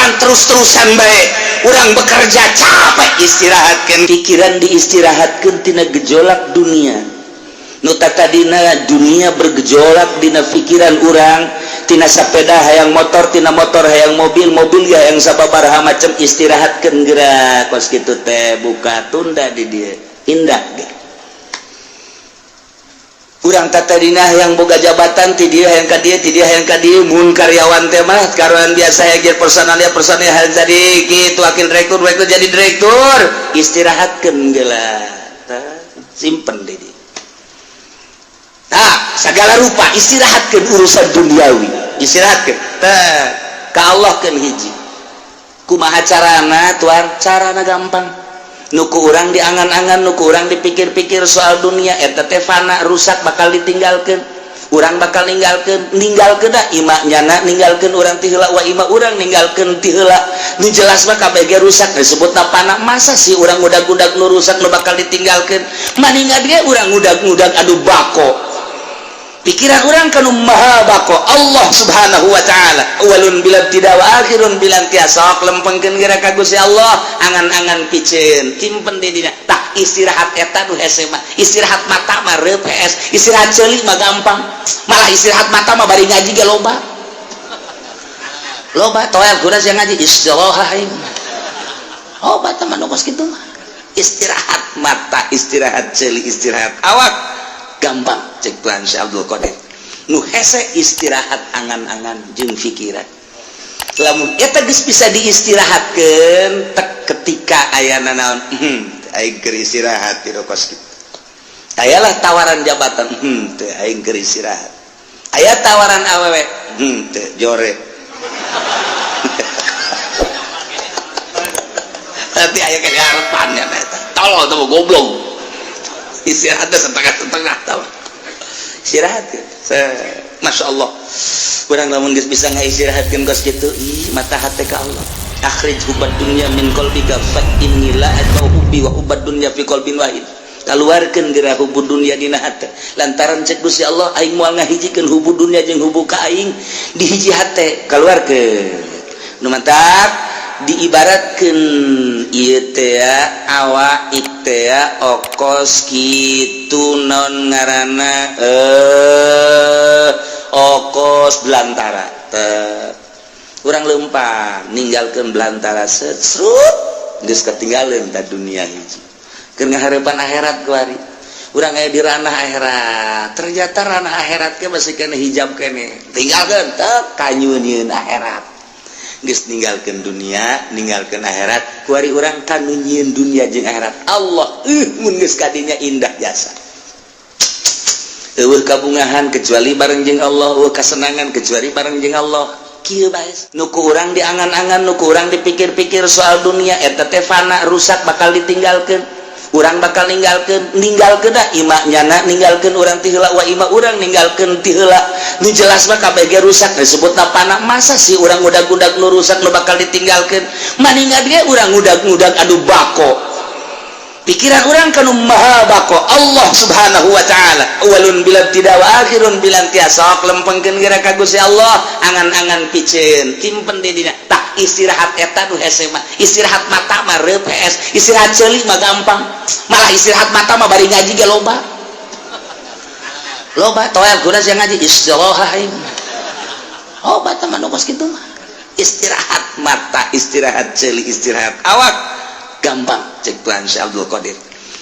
Ngan terus-terusan bae urang bekerja capek, istirahatkan pikiran, diistirahatkan tina gejolak dunia. Nu tadina dunia bergejolak dina pikiran urang, tina sepeda hayang motor, tina motor hayang mobil, mobil ya yang sababaraha macam, istirahatkan gerak kos kitu teh. Buka tunda di dia indah ge. Urang tadina yang boga jabatan, ti dia hayang ka dieu, ti dia hayang ka dieu. Mun karyawan teh mah karyawan biasa ya, jadi personalnya personil hayang jadi kitu, wakil direktur, direktur, jadi direktur. Istirahatkeun geula. Tah, simpen di dieu. Nah, segala rupa istirahatkan urusan duniawi, istirahatkan. Tah, ka Allah kan hiji. Kumaha carana, tuan? Carana gampang. Nu ku urang diangan-angan, nu ku urang dipikir-pikir soal dunia eta teh fana, rusak, bakal ditinggalkan. Urang bakal ninggalkeun, ninggalkeun da ima nyana ninggalkeun urang ti heula, wa ima urang ninggalkeun ti heula. Nu jelas mah kabeh ge rusak, disebutna fana. Masa sih urang ngudag-ngudag nu rusak, nu bakal ditinggalkeun? Maningan ge urang ngudag-ngudag anu bako, pikiran urang kanu maha bako, Allah Subhanahu wa Ta'ala, awalun bila tidak wa akhirun bila tiasa. Sok lempengkeun geura ka Gusti Allah, angan-angan piceun simpen di dina. Tah, istirahat eta nu hese mah. Istirahat mata mah reup hees, istirahat ceuli mah gampang. Malah istirahat mata mah bari ngaji ge loba loba toel kuda sia ngaji istirahat aing. Oh, bata mah nu kos kitu mah. Istirahat mata, istirahat ceuli, istirahat awak gampang cek Tuhan Syekh Abdul Qadir. Nu hese istirahat angan-angan jeung pikiran. Lamun eta geus bisa diistirahatkeun tek, ketika aya naon, aing keur istirahat di kos kitu. Ayalah tawaran jabatan, teu, aing keur istirahat. Aya tawaran awewe, teu, jore. Nanti aya ke harapannya eta. Tolol tuh, goblok. Istirahatnya setengah-setengah tau. Istirahat ya. Masya Allah. Kurang lamun geus bisa ngaistirahatkeun kos kitu, ih, mata hati ka Allah. Akhrij hubbad dunya min qalbika fa inni la atau hubbi wa hubbad dunya fi qalbin wahid. Keluarkeun geura hubbu dunya dina hate, lantaran cek Gusti Allah, aing moal ngahijikeun hubbu dunya jeung hubbu ka aing di hiji hate. Keluarkeun. Nu mantak diibaratkeun ieu teh awak teh okos kitu, naon ngaranna, okos belantara teh. Urang lempang ninggalkeun belantara, set serut, geus ketinggalan ta dunia hiji. Keur ngaharepan akhirat kuari urang aya di ranah akhirat. Ternyata ranah akhirat ke masih kena hijab kene, tinggalkeun teh kanyunieun akhirat. Geus ninggalkeun dunia, ninggalkeun akhirat, kuari urang kanu nyieun dunia jeung akhirat, Allah. Mun geus kadinya indah jasa. Eueuh kabungahan kecuali bareng jeung Allah, eueuh kasenangan kecuali bareng jeung Allah. Kieu bae nu ku urang diangan-angan, nu ku urang dipikir-pikir soal dunia eta teh fana, rusak, bakal ditinggalkeun. Urang bakal ninggalkeun, ninggalkeun da ima nyana ninggalkeun urang ti heula, wa ima urang ninggalkeun ti heula. Nu jelas mah kabeh ge rusak, disebutna fana. Masa sih urang ngudag-ngudag nu rusak, nu bakal ditinggalkeun? Maningan ge urang ngudag-ngudag anu bako, pikiran urang kanu maha bako, Allah Subhanahu wa Ta'ala, awalun bila tidak wa akhirun bila tiasa. Sok lempengkeun geura ka Gusti Allah, angan-angan piceun simpen di dina. Tah, istirahat eta nu hese mah. Istirahat mata mah reup hees, istirahat ceuli mah gampang. Malah istirahat mata mah bari ngaji ge loba loba toel kuda sia ngaji istirahat aing. Oh, bata mah nu kos kitu mah. Istirahat mata, istirahat ceuli, istirahat awak gampang cek Tuhan Syekh Abdul Qadir.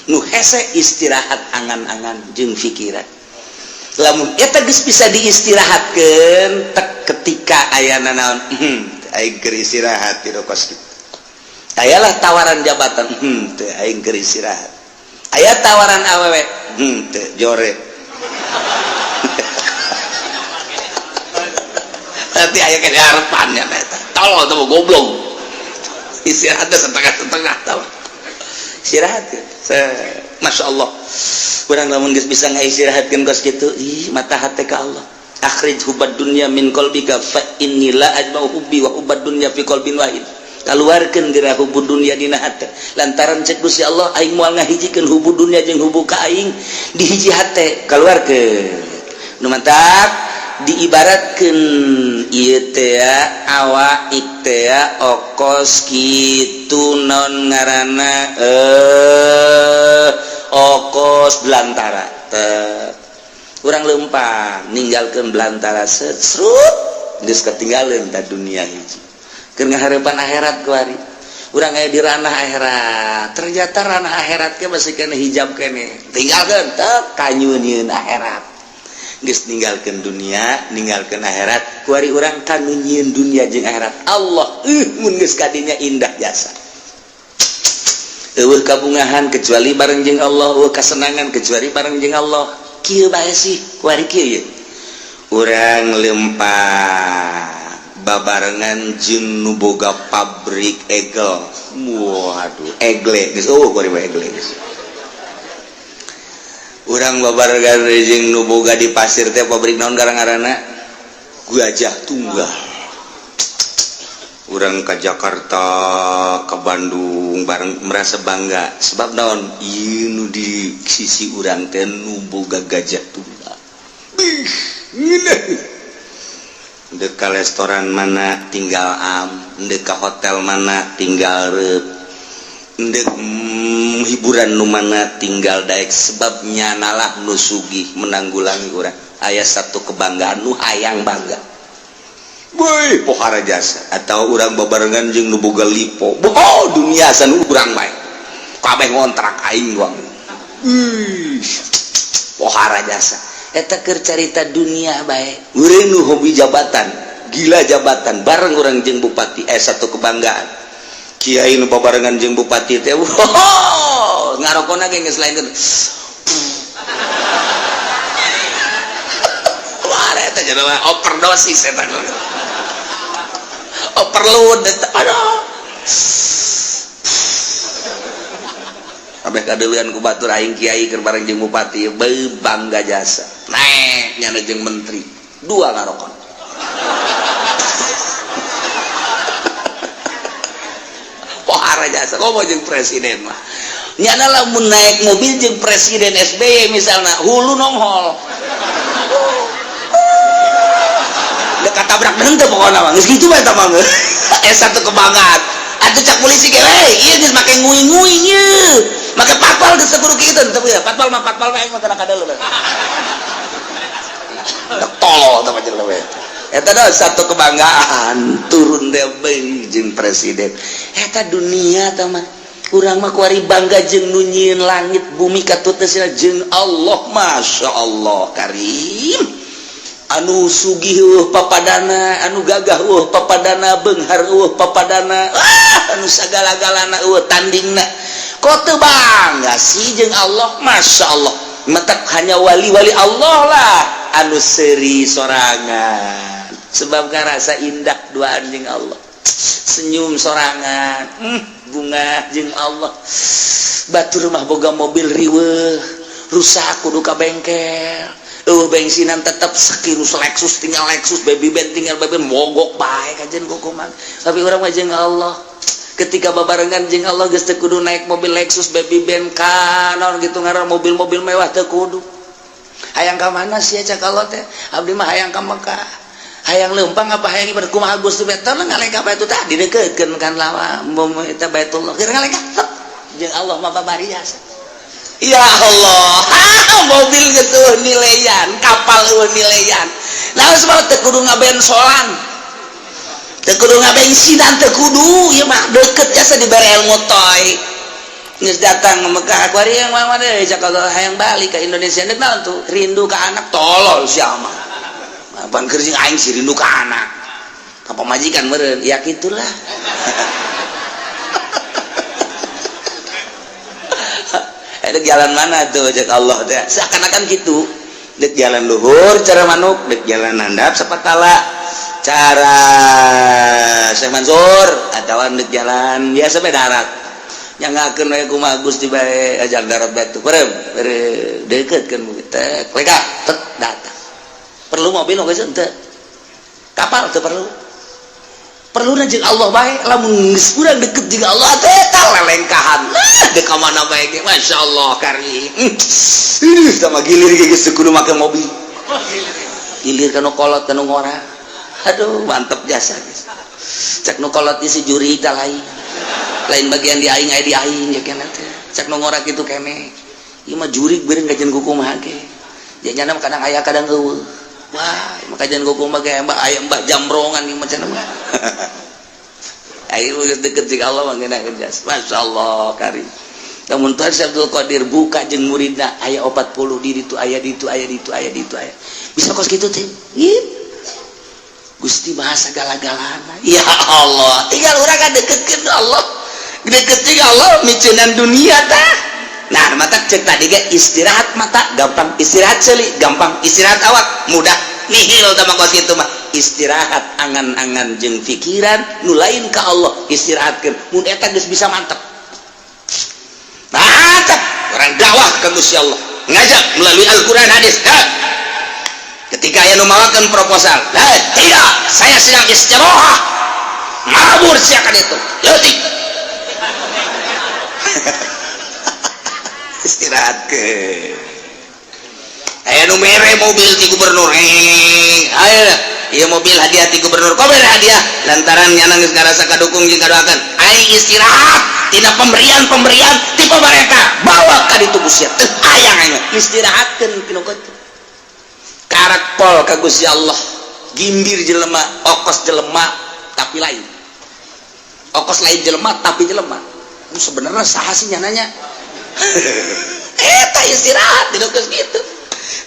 Nu hese istirahat angan-angan jeung pikiran. Lamun eta geus bisa diistirahatkeun tek, ketika aya naon, aing keur istirahat di kos kitu. Ayalah tawaran jabatan, teu, aing keur istirahat. Aya tawaran awewe, teu, jore. Nanti aya ke harapannya eta. Tolol tuh, goblok. Istirahatnya setengah-setengah tau. Istirahat ya. Masya Allah. Urang lamun geus bisa ngaistirahatkeun kos kitu, ih, mata hate ka Allah. Akhrij hubbad dunya min qalbika fa inni la ajma'u hubbi wa hubbad dunya fi qalbin wahid. Keluarkeun geura hubbu dunya dina hate, lantaran cek Gusti Allah, aing moal ngahijikeun hubbu dunya jeung hubbu ka aing di hiji hate. Keluarkeun. Nu mantak Diibaratkeun ieu teh awak teh okos kitu, naon ngaranna, okos belantara teh. Urang lempang ninggalkeun belantara, set serut, geus ketinggalan ta dunia hiji. Keur ngaharepan akhirat kuari. Urang aya di ranah akhirat, ternyata ranah akhirat ke masih kena hijab kene, tinggalkeun teh kanyunieun akhirat. Geus ninggalkeun dunia, ninggalkeun akhirat, kuari urang kanu nyieun dunia jeung akhirat. Allah, mun geus kadinya indah jasa. Euweuh kabungahan kecuali bareng jeung Allah, euweuh kasenangan kecuali bareng jeung Allah. Kieu bae sih kuari, kieu ye. Urang lempang babarengan jeung nu boga pabrik egel. Waduh, egle geus euweuh kuari mah, egle geus. Urang babarengan jeung nu boga di pasir teh pabrik naon ngaranna, Gajah Tunggal. Urang ke Jakarta, ke Bandung bareng merasa bangga, sebab naon? Ieu nu di sisi urang teh nu boga Gajah Tunggal. Bih, ngeunah. Dek ka restoran mana tinggal am, dek ka hotel mana tinggal rep, dek hiburan nu mana tinggal daek, sebabnya nalah nu sugih menanggulangi urang. Aya satu kebanggaan nu hayang bangga. Woi, pohara jasa. Atau urang babarengan jeung nu boga lipo. Boh, dunia san urang bae. Kabeh ngontrak aing doang. Ih, pohara jasa. Eta keur carita dunia bae. Urang nu hobi jabatan, gila jabatan, bareng urang jeung bupati, satu kebanggaan. Kiai nu babarengan jeung bupati teh, wow, ngarokona ge geus lain. Wah, eta jelema overdosis eta. Overload eta. Aduh. Kabeh kadeuleun ku batur, aing kiai keur bareng jeung bupati, beuh bangga jasa. Naek nyana jeung menteri, dua ngarokon. Pohara jasa, komo jeung presiden mah. Nyana lamun naik mobil jeung presiden SBY misalna, hulu nonghol. Dekat tabrak henteu pokona mah. Geus kitu bae eta mah. Satu kebanggaan. Atuh cak polisi ge, we, ieu geus make nguing-nguing ieu. Make patpal geus teu kudu kitu teu ya. Patpal mah patpal mah aing mah kana kadeuleu. Tolol teh mah jelema we. Eta dah satu kebanggaan turun teh jeung presiden. Eta dunia teh mah. Urang mah kuari bangga jeung nu nyieun langit bumi katut teh jeung Allah, Masya Allah Karim. Anu sugih eueuh papadana, anu gagah eueuh papadana, beunghar eueuh papadana, anu sagala-galana eueuh tandingna. Kok teu bangga sih jeung Allah? Masya Allah. Mentak hanya wali-wali Allah lah anu seuri sorangan. Sebab ngarasa indah duaan jeung Allah. Senyum sorangan, bunga jeung Allah. Batur mah boga mobil riweuh, rusak kudu ka bengkel. Bensinan tetap sekirus Lexus tinggal Lexus, baby band tinggal baby band, mogok bae kajian kukuman. Tapi urang mah jeung Allah, ketika babarengan jeung Allah geus teu kudu naik mobil Lexus, baby band, ka naon gitu ngaran mobil-mobil mewah teu kudu. Hayang ka mana sih cak Allah teh? Abdi mah hayang ka Mekah. Hayang leumpang apa hayang ibadah kumaha Gusti teh? Ngalengkah bae tah didekeutkeun kan lawa eta Baitullah. Keur ngalengkah jeung Allah mah babari jasa. Ya Allah, mobil geus eueuh nilaian, kapal eueuh nilaian. Nah, sebab teu kudu ngabensolan. Teu kudu ngabensinan, teu kudu, ieu mah deket jasa dibere ilmu toy. Geus datang ke Mekah, kuari yang mana deui cak Allah hayang balik ke Indonesia deuk naon tuh? Rindu ka anak, tolol sia mah. Apaan keur jeung aing sih rindu ka anak. Ka pamajikan meureun, ya kitulah. Dek jalan mana tuh cek Allah teh, seakan-akan gitu. Dek jalan luhur cara manuk, dek jalan handap sapatala cara Syekh Mansur, atawa dek jalan biasa bae darat. Nyangakeun we kumaha Gusti bae jalan darat bae tuh. Perem, dekeutkeun teh, leka tet datang. Perlu mobil oge henteu. Kapal teu perlu. Perlu jeung Allah bae, lamun geus urang deket jeung Allah teh eta lelengkahan. Dek ka mana bae ge Masya Allah Karim. Ih, sama gilir ge geus kudu make mobil. Ilir ka nu kolot, ka nu ngora. Aduh, mantep jasa, guys. Cek nu kolot isi juri tah lain. Lain bagian di aing, aya di aing ya kena teh. Cek nu ngora kitu kene. Ieu mah jurig beureun kajian kumaha ge. Janyana mah kadang aya, kadang euweuh. Wah, ieu mah kajian kumaha ge, mbah aya mbah jambrongan ieu mah cenah mah. Ayo geus deket jeung Allah mah ngeunah jas. Masyaallah karim. Namun Tuhan Syekh Abdul Qadir buka jeung muridna aya 40 di ditu, aya di ditu, aya di ditu, aya di ditu, aya. Bisa kos kitu teh. Gitu. Gusti Maha segala-galana. Ya Allah, tinggal urang ka deketkeun Allah. Deket jeung Allah miceunan dunia tah. Nah, mata cek tadi ge istirahat mata gampang, istirahat ceuli gampang, istirahat awak mudah. Nihil tah mah kos kitu mah. Istirahat angan-angan jeung pikiran nu lain ka Allah istirahatkeun. Mun eta geus bisa mantep. Mantap, orang dakwah ke Gusti Allah, ngajak melalui Al-Quran, hadis. Ha. Ketika aya nu mawakeun proposal, "Lah, tidak, saya sedang istirahat." Mabur siakan itu. Leutik. Istirahat ke. Aya nu mere mobil ti gubernur. Ayo, ieu mobil hadiah ti gubernur. Kok mere hadiah? Lantaran nyana geus ngarasa kadukung jeung kadoakeun. Aing istirahat tina pemberian-pemberian ti pemerintah. Bawa ka ditu Gusti. Teu hayang aing mah. Istirahatkeun kinu kitu. Karak pol ka Gusti Allah. Gimbir jelema, okos jelema tapi lain. Okos lain jelema tapi jelema. Nu sebenarnya saha sih nyananya? Eta istirahat di geus kitu.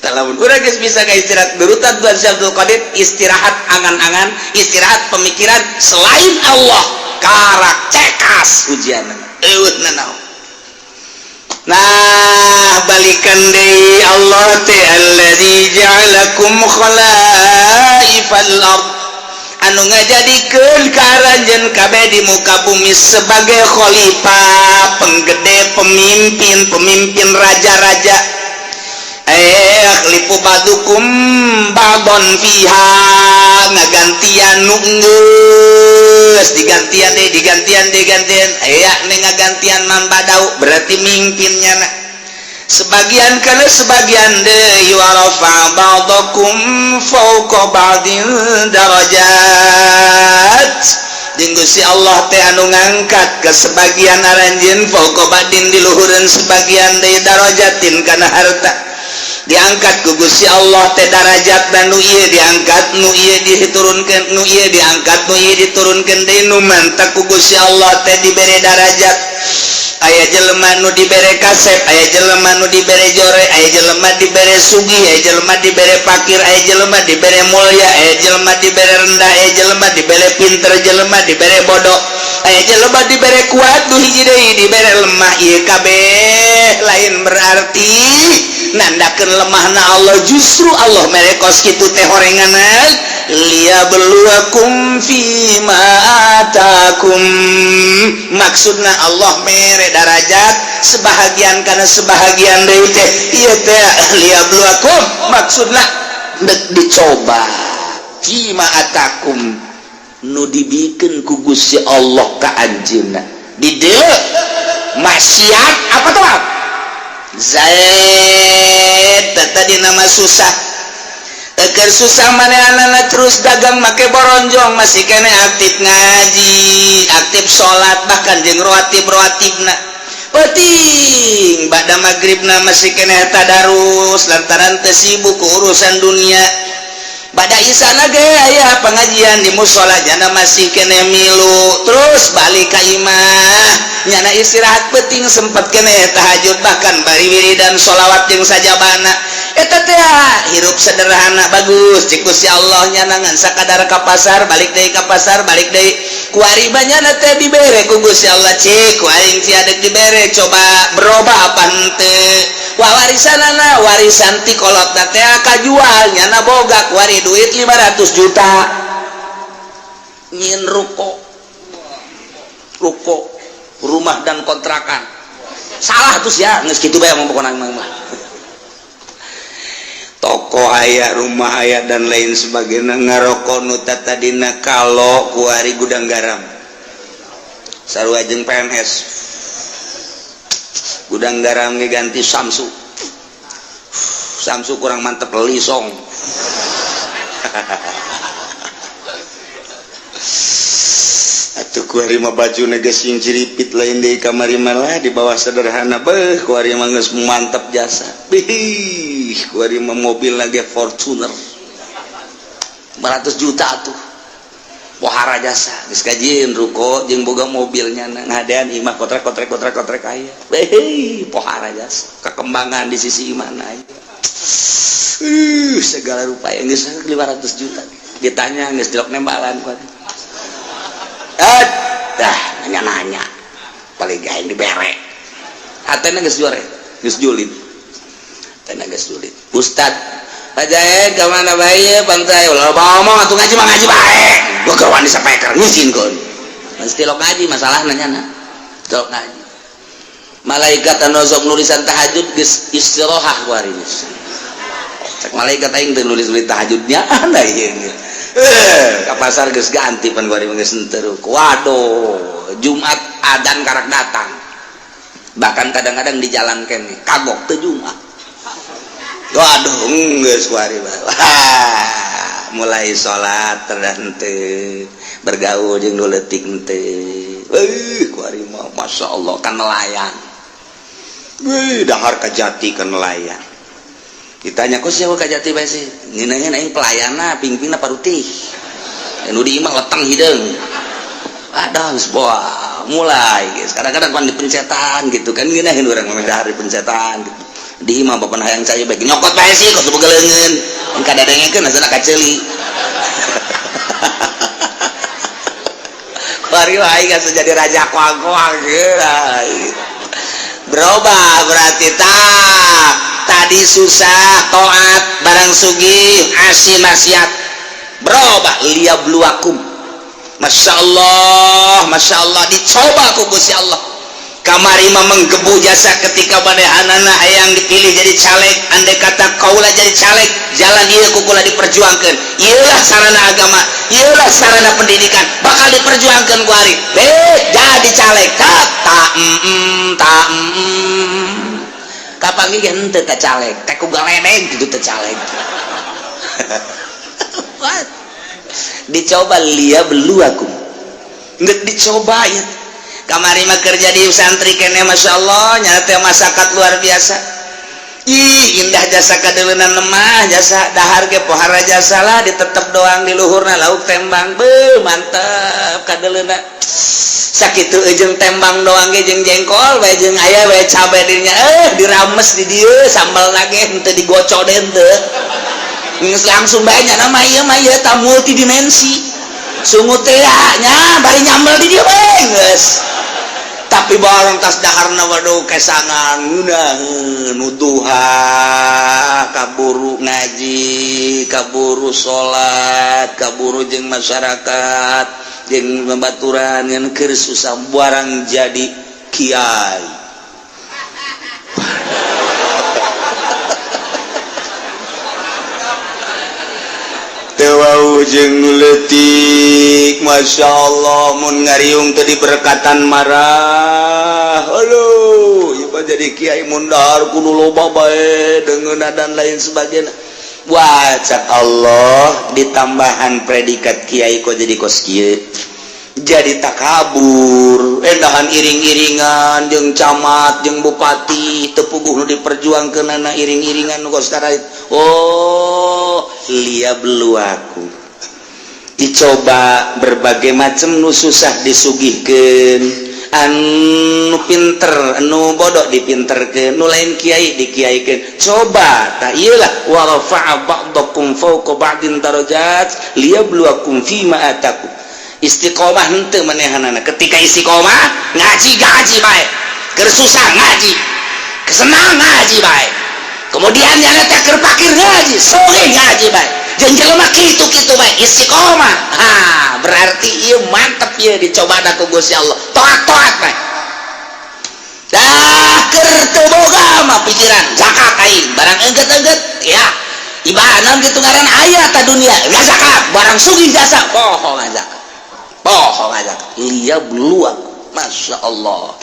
Lamun urang geus bisa ka istirahat nurutan Tuhan Syekh Abdul Qadir, istirahat angan-angan, istirahat pemikiran selain Allah, karak cekas ujianna. Eueuh nanaon. Nah, balikan deui Allah teh allazi ja'alakum khalaifal ard, anu ngajadikeun ka aranjeun kabeh di muka bumi sebagai khalifah, penggede, pemimpin, pemimpin raja-raja. Yakhlifu ba'dukum ba'don fiha, ngagantian nu geus digantian deui, digantian, digantian, aya nih ngagantian man badau, berarti mimpinnya na sebagian kana sebagian deui. Wa rafa ba'dakum fawqa ba'din darajat, jeung Gusti Allah teh anu ngangkat ke sebagian aranjeun, fawqa ba'din di luhureun sebagian deui, darajatin kana harta. Diangkat ku Gusti Allah teh darajat dan nu ieu diangkat, nu ieu diturunkeun, nu ieu diangkat, nu ieu diturunkeun deui. Nu mantak ku Gusti Allah teh dibere darajat, aya jelema nu dibere kasep, aya jelema nu dibere jore, aya jelema dibere sugih, aya jelema dibere fakir, aya jelema dibere mulia, aya jelema dibere rendah, aya jelema dibere pinter, jelema dibere bodoh, aya jelema dibere kuat, nu hiji deui dibere lemah. Ieu kabeh lain berarti nandakeun lemahna Allah, justru Allah mere kos kitu teh horenganan liyabluwakum fima atakum. Maksudna Allah mere darajat sebahagian karena sebahagian deui teh ieu teh liyabluwakum, maksudna dek dicoba fima atakum, nu dibikeun ku Gusti Allah ka anjeunna di dieu maksiat apa tuh. Zaid tadi nama susah. Eker susah manehna terus dagang make boronjong, masih kene aktif ngaji, aktif salat, bahkan jeung rawatib rawatibna penting ba'da maghribna masih kene tadarus lantaran teu sibuk ku urusan dunia. Ba'da isana ge aya pengajian di musola, jana masih kene milu. Terus balik ka imah, nyana istirahat penting sempat kene tahajud, bahkan bari wiridan sholawat jeung sajabana. Eta teh hirup sederhana bagus cik Gusti Allah. Nyana ngan sakadar ka pasar, balik deui ka pasar, balik deui. Kuari nyana teh dibere ku Gusti Allah, cik ku aing sia dek dibere, coba berubah apa henteu. Wah, warisanana, warisan ti kolotna teh kajual, nyana boga kuari duit 500 juta, nyin ruko, ruko rumah dan kontrakan. Salah terus ya, geus kitu bae mah pokona mah. Toko aya, rumah aya, dan lain sebagainya. Ngaroko nu tadina kalau kuari Gudang Garam, sarua jeung PNS. Gudang Garam ge ganti Samsu, Samsu kurang mantep, Lisong. Atuh kuari mah baju geus sing ciripit lain deui kamari mah di bawah sederhana beuh kuari mah geus mantap jasa. Bih, kuari mah mobil lagi Fortuner 500 juta tuh. Pohara jasa geus kajieun ruko jeung boga mobilnya ngadean imah kotrek kotrek kotrek kotrek aya. Beuh, pohara jasa kekembangan di sisi imah aya. Segala rupa yang geus 500 juta. Ditanya geus jelok nembalan kuari. Dah nanya-nanya paling gaeng dibere hatena geus juare geus julid hatena geus julid. Ustad Pak Jae ka mana bae pantai ulah ngomong atuh ngaji mah ngaji bae gua gawan di sapeker ngizin kon mesti lo ngaji masalahna nyana lo ngaji malaikat anu sok nulisan tahajud geus istirahat kuari cek malaikat aing teu nulis-nulis tahajudnya ana ieu. Ka pasar geus ganti pan kuari geus henteu. Waduh, Jumat adan karak datang. Bahkan kadang-kadang di jalan kene kagok teu Jumat. Waduh, geus kuari mah. Mulai salat henteu, bergaul jeung nu leutik henteu. Kuari mah masyaallah kan nelayan. Wih, dahar kajati kan nelayan. Ditanya kok siapa kajati bae sih? Ngeuneuheun aing pelayana pingpingna parutih. Nu di imah leteng hideung. Aduh, geus boa mulai guys. Kadang-kadang pan dipencetan gitu kan ngeunaheun urang mah dahar dipencetan gitu. Di imah bapan hayang cai bae nyokot bae sih kok boga leungeun. Mun kadadengekeun asana kaceuli. Kuari aing geus jadi raja koang-koang gitu. Berubah berarti tak tadi susah taat barang sugih asi maksiat berubah liyabluwakum. Masya Allah, Masya Allah dicoba ku Gusti Allah. Kamari mah menggebu jasa ketika manehanana hayang dipilih jadi caleg, andai kata kaula jadi caleg, jalan ieu ku kula diperjuangkeun. Ieulah sarana agama, ieulah sarana pendidikan, bakal diperjuangkeun ku ari. Jadi caleg tak ta ta kapan ge henteu ka caleg, teh ku galedeg kitu teh caleg. What? Dicoba liyabluwakum. Nggak dicoba ya. Kamari mah kerja di santri kene Masya Allah nyata teh masakat luar biasa. Ih indah jasa kadeuleunan lemah jasa dahar ge pohara jasa lah ditetep doang di luhurna lauk tembang beuh mantep kadeuleuna. Sakitu jeung tembang doang ge jeung jengkol bae jeung aya bae cabe dirinya dirames di dieu sambal ge henteu digocok deui henteu. Geus langsung bae nya mah ieu mah ieu ta multidimensi. Sungut teh nya bari nyambel di dieu bae geus. Tapi barang tas daharna waduh kesangan ngeunaheun nuduha kaburu ngaji kaburu salat kaburu jeung masyarakat jeung babaturan ngan keur susah barang jadi kiai. Teu wau jeung nu leutik Masya Allah mun ngariung teu diberkatan marah. Aduh, ieu mah jadi kiai mun dahar kudu loba bae deungeunna dan lain sebagainya. Wah, cak Allah ditambahan predikat kiai kok jadi kos kieu. Jadi takabur, endahan iring-iringan jeung camat jeung bupati teu puguh nu diperjuangkeunana iring-iringan nu kos karait. Oh, liyabluwakum. Dicoba berbagai macam nu susah disugihkeun, anu pinter, anu bodoh dipinterkeun, nu lain kiai dikiaikeun. Coba tah ieu lah wa rafa'a ba'dakum fawqa ba'din darajat liyabluwakum fima atakum. Istiqomah henteu manehanana. Ketika istiqomah ngaji gaji bae, keur susah ngaji, kesenang ngaji bae. Kemudian yang teh keur pakir ngaji, sugih ngaji bae. Jeung jelema kitu-kitu bae istiqomah. Ha, berarti ieu mantep ieu dicobana ku Gusti Allah. Toat-toat bae. Dah keur teu boga mah pikiran zakat aing, barang engget-engget ya. Ibadah kitu ngaran aya ta dunia, enggak zakat, barang sugih jasa poho zakat. Poho zakat. Liyabluwakum. Masya Allah.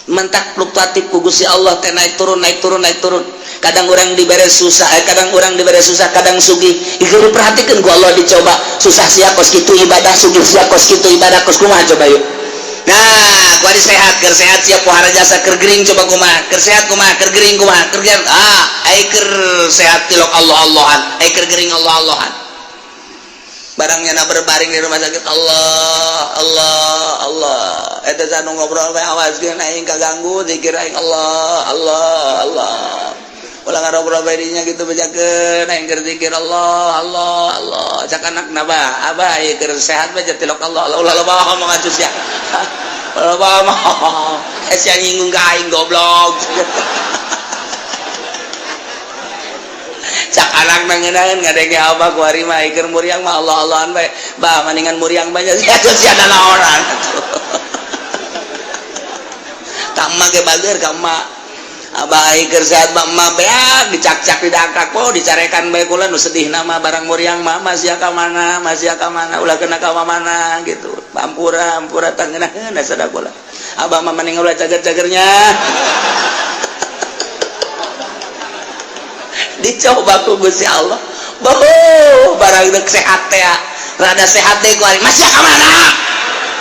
Mentak fluktuatif ku Gusti Allah teh naik turun naik turun naik turun. Kadang urang dibere susah, kadang urang dibere susah, kadang sugih. Ieu diperhatikan ku Allah, dicoba susah sia kos kitu ibadah, sugih sia kos kitu ibadah, kos kumaha coba yuk. Nah, kuari sehat, keur sehat sia pohara jasa, keur gering coba kumaha, keur sehat kumaha, keur gering kumaha, keur gering ah, ai keur sehat tilok Allah Allahan, ai keur gering Allah Allahan. Barangnya na berbaring di rumah sakit, Allah Allah Allah. Eta sanu ngobrol bae, awaskeun aing kaganggu zikir aing, Allah Allah Allah. Ulah ngarobrol bae dinya gitu, bejakeun aing keur zikir, Allah Allah Allah. Cak anakna, "Bah, abah ieu keur sehat bae tilok Allah Allah." Ulah loba ngomong atuh sia, ulah loba ngomong, eh sia nyinggung ka aing, goblok. Cak anak nangenaeun ngadenge abah kuari mah keur muriang mah Allah Allahan bae. Bah, maningan muriang banyak sia atuh, sia naonan atuh. Ka emak ge bager, ka emak, abah ai keur sehat mah emak beak dicakcak, didangkak, oh dicarekan bae. Kula nu sedih nama barang muriang mah, masih ka mana, masih ka mana, ulah kena ka mana gitu. Ampura, ampura, tangeunaheun sada kula. Abah mah mending ulah cager-cagernya. Dicoba ku Gusti Allah. Boh, barang dek sehat teh, rada sehat deh ku ari masih ka mana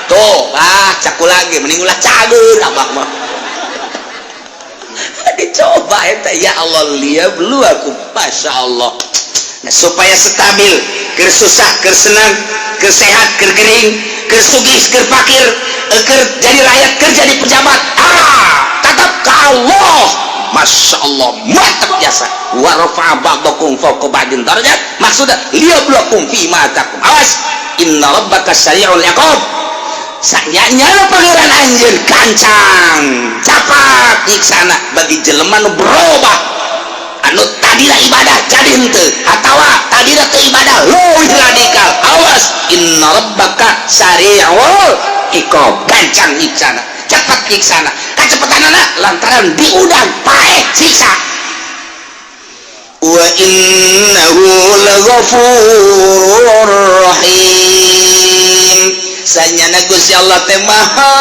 tuh. Ah, caku lagi mending ulah cager abah mah. Dicoba eta, ya Allah, liyabluwakum, Masya Allah. Nah, supaya stabil keur susah, keur senang, keur sehat, keur gering, keur sugih, keur fakir, keur jadi rakyat, keur jadi pejabat, ah tetap ke Allah. Masya Allah, mantap jasa. Wa rafa'a ba'dakum fawqa ba'din darajat, maksudnya liyabluwakum fi ma atakum. Awas, inna rabbaka sari'ul iqab. Sanyanya Pangeran anjeun gancang capat nyiksana bagi jelema nu berubah, anu tadina ibadah jadi henteu, atawa tadina teu ibadah leuwih radikal. Awas, inna rabbaka sari'ul iqab, gancang nyiksana, cepat nyiksana. Kacepetanana lantaran diudang paeh siksa. Wa innahu laghafurur rahim. Sanyana Gusti Allah teh maha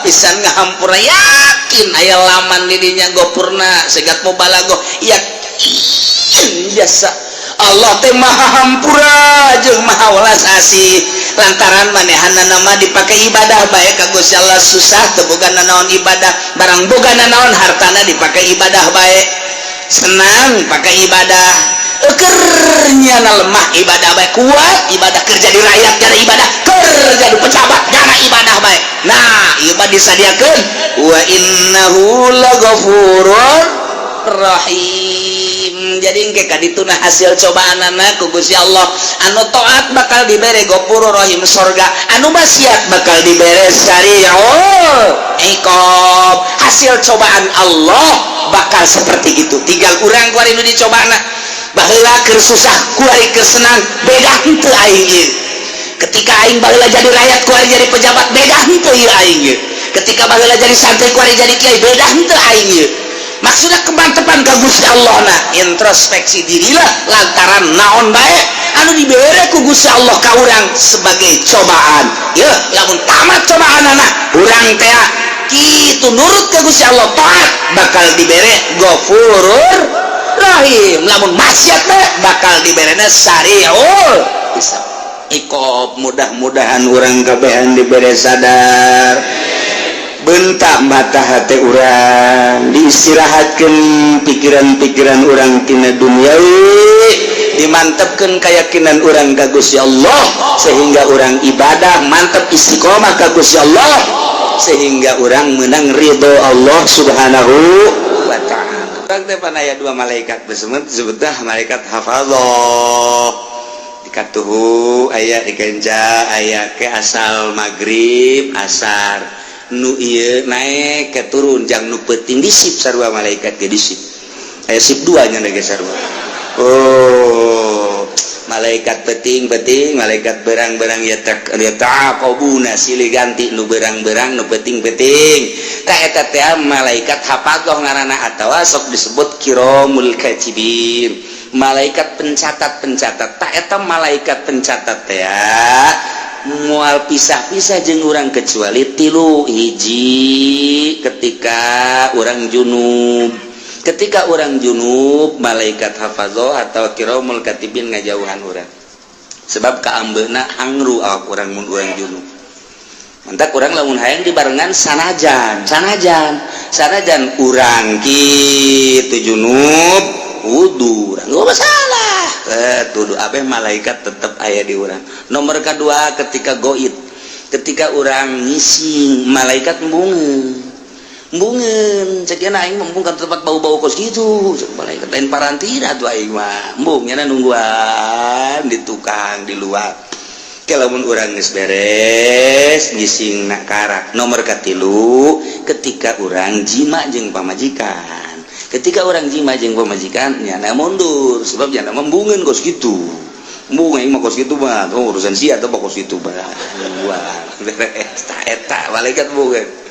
pisan ngahampura. Yakin aya laman di dinya gopurna segat mubalaghah, yakin biasa Allah teh maha hampura jeung maha welas asih, lantaran manehana nama dipakai ibadah bae ka Gusti Allah. Susah teu boga nanaon, ibadah. Barang boga nanaon, hartana dipakai ibadah bae. Senang pakai ibadah, ekernya na lemah ibadah bae, kuat ibadah, kerja di rakyat jana ibadah, kerja di pejabat jana ibadah bae. Nah, ieu mah disadiakeun wa innahu laghafurur rahim. Jadi engke kadituna hasil cobaanana ku Gusti Allah. Anu taat bakal dibere ghafurur rahim, sorga. Anu maksiat bakal dibere sari'ul iqab. Hasil cobaan Allah bakal seperti itu. Tinggal urang kuari nu dicobana. Baheula keur susah, kuari keur senang, beda henteu aing ieu? Ketika aing baheula jadi rakyat, kuari jadi pejabat, beda henteu ieu aing ieu? Ketika baheula jadi santri, kuari jadi kiai, beda henteu aing ieu? Maksudnya kemantepan ka Gusti Allah. Nah, introspeksi dirilah, lantaran naon bae anu dibere ku Gusti Allah ka urang sebagai cobaan ya. Lamun tamat cobaan anak urang teh kitu, nurut ke Gusti Allah, taat, bakal dibere ghafurur rahim. Lamun maksiat teh bakal diberena sari'ul iqab. Mudah-mudahan urang kabehan dibere sadar, bentak mata hati urang, diistirahatkan pikiran-pikiran urang tina duniawi, dimantapkan keyakinan urang ka Gusti Allah, sehingga urang ibadah mantap, istiqomah ka Gusti Allah, sehingga urang menang ridho Allah Subhanahu wa Ta'ala. Urang teh pan aya dua malaikat besemet, disebutnya malaikat hafadzah. Dikatuhu aya di kenca, aya ke asal maghrib asar, nu ieu naik ke turun jang nu peuting di sip sarua. Malaikat ge di sip, aya sip dua nya ge sarua. Oh, malaikat peting-peting, malaikat berang-berang ya, tak ya taqabuna, silih ganti nu berang-berang, nu peting-peting. Tak eta teh malaikat hafadzah ngaranna, atawa sok disebut kiramul katibin, malaikat pencatat-pencatat. Tak eta malaikat pencatat teh mual pisah-pisah jeung urang kecuali tilu hiji: ketika urang junub, Ketika urang junub, malaikat hafazah atau kiromul katibin ngajauhan urang, sebab kaambeuna hangru awak urang mun urang junub. Mantak urang lamun hayang dibarengan, sanajan sanajan sanajan urang kitu junub, wudu urang nggak masalah, tuduh apa, malaikat tetap aya di urang. Nomor kedua, ketika goid, ketika urang ngising, malaikat embungeun embungeun. Cek aing embung kan tempat bau-bau kos gitu. Cek malaikat, lain parantina tuh aing mah embung. Nya nungguan di tukang di luar. Lamun urang geus beres ngising nak karak. Nomor katilu, ketika urang jima jeung pamajikan. Ketika urang jima jeung pamajikan, nyana mundur, sebab nyana embungeun kos gitu. Embung aing mah kos gitu mah. Oh, urusan sia atau kos gitu mah. Wah, beres eta malaikat embungeun.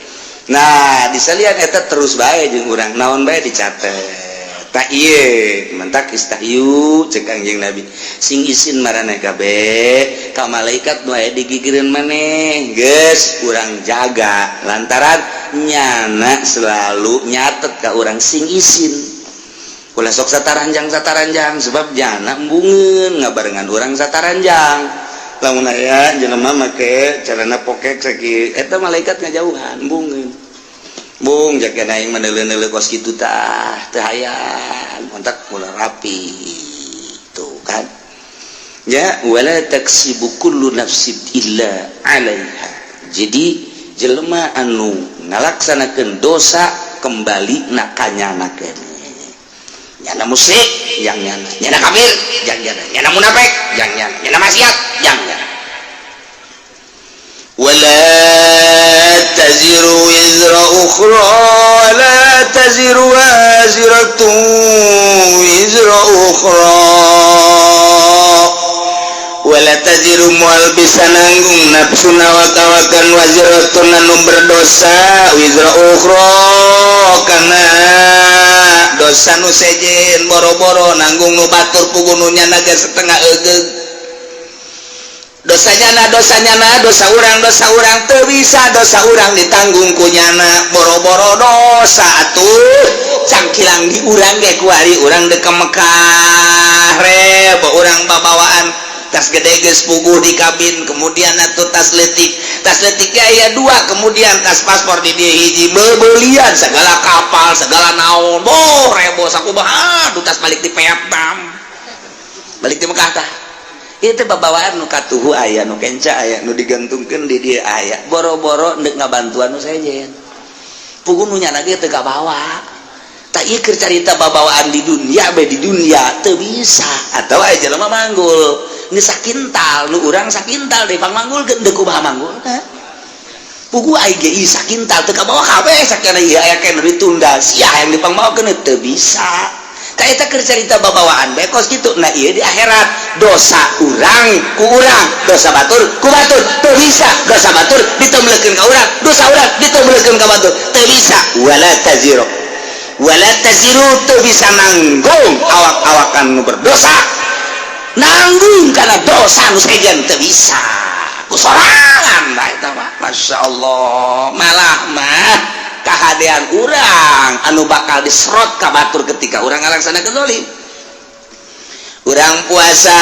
Nah, disalian eta terus bae jeung urang, naon bae dicatet. Tak ieu mantak istahyu, cek Kangjeng Nabi, sing isin maraneh kabeh ka malaikat nu aya digigireun maneh. Geus urang jaga, lantaran nyana selalu nyatet ka urang. Sing isin, ulah sok sataranjang sataranjang, sebab nyana embungeun ngabarengan urang sataranjang. Lamun aya jelema make celana pokek sakieu, eta malaikat ngajauhan, embungeun. Bung, jaga aing mah neuleuh kos kitu tah teu hayang. Kontak mulai rapi tuh kan ya. Wala taksibu kullu nafsin illa 'alaiha. Jadi jelema anu ngalaksanakeun dosa, kembali na kanyana keneh. Nyana musyrik yang nyana, nyana kafir yang nyana, nyana munafik yang nyana, nyana maksiat yang nyana. ولا تزر وزر أخرى ولا تزر وازرة وزر أخرى. ولا تزر moal bisa nanggung نفس awak-awakan وازرة anu berdosa وزر أخرى kana dosa nu sejen. Boro-boro nanggung nu batur, puguh nu nyana ge setengah egeug dosanya. Na dosanya, na dosa urang, dosa urang teu bisa dosa urang ditanggung ku nyana. Boro-boro dosa atuh cangkilang di urang ge. Kuari urang dek ke Mekah, rebo urang babawaan tas gede geus puguh di kabin, kemudian atuh tas letik, tas letiknya aya dua, kemudian tas paspor di dia hiji, bebelian segala kapal segala naon. Boh, rebo sakumaha. Aduh, tas balik di Vietnam, balik di Mekah tah. Itu babawaan nu katuhu aya, nu kenca aya, nu digantungkeun di dia aya. Boro-boro ndek ngabantuan nu sejen, puguh nu nyana ge teu kabawa. Tak ieu keur carita babawaan di dunia be. Di dunia teu bisa. Atau aya jelema manggul ni sakintal, nu urang sakintal deh pang manggulkeun, deuk kumaha manggulna? Puguh aing ge sakintal teu kabawa kabeh. Sakana ieu aya keneh ditunda sia yang dipangmawakeun, teu bisa. Tak eta keur carita babawaan bae kos kitu. Nah, ieu di akhirat dosa urang ku urang, dosa batur ku batur. Teu bisa dosa batur ditemblekeun ka urang, dosa urang ditemblekeun ka batur, teu bisa. ولا تزر ولا تزر teu bisa nanggung awak-awakan nu berdosa, nanggung karena dosa nu sejen teu bisa ku sorangan. Bae eta mah, Masya Allah, malah mah kahadean urang anu bakal diserot ka batur ketika urang ngalaksanakeun zalim. Urang puasa,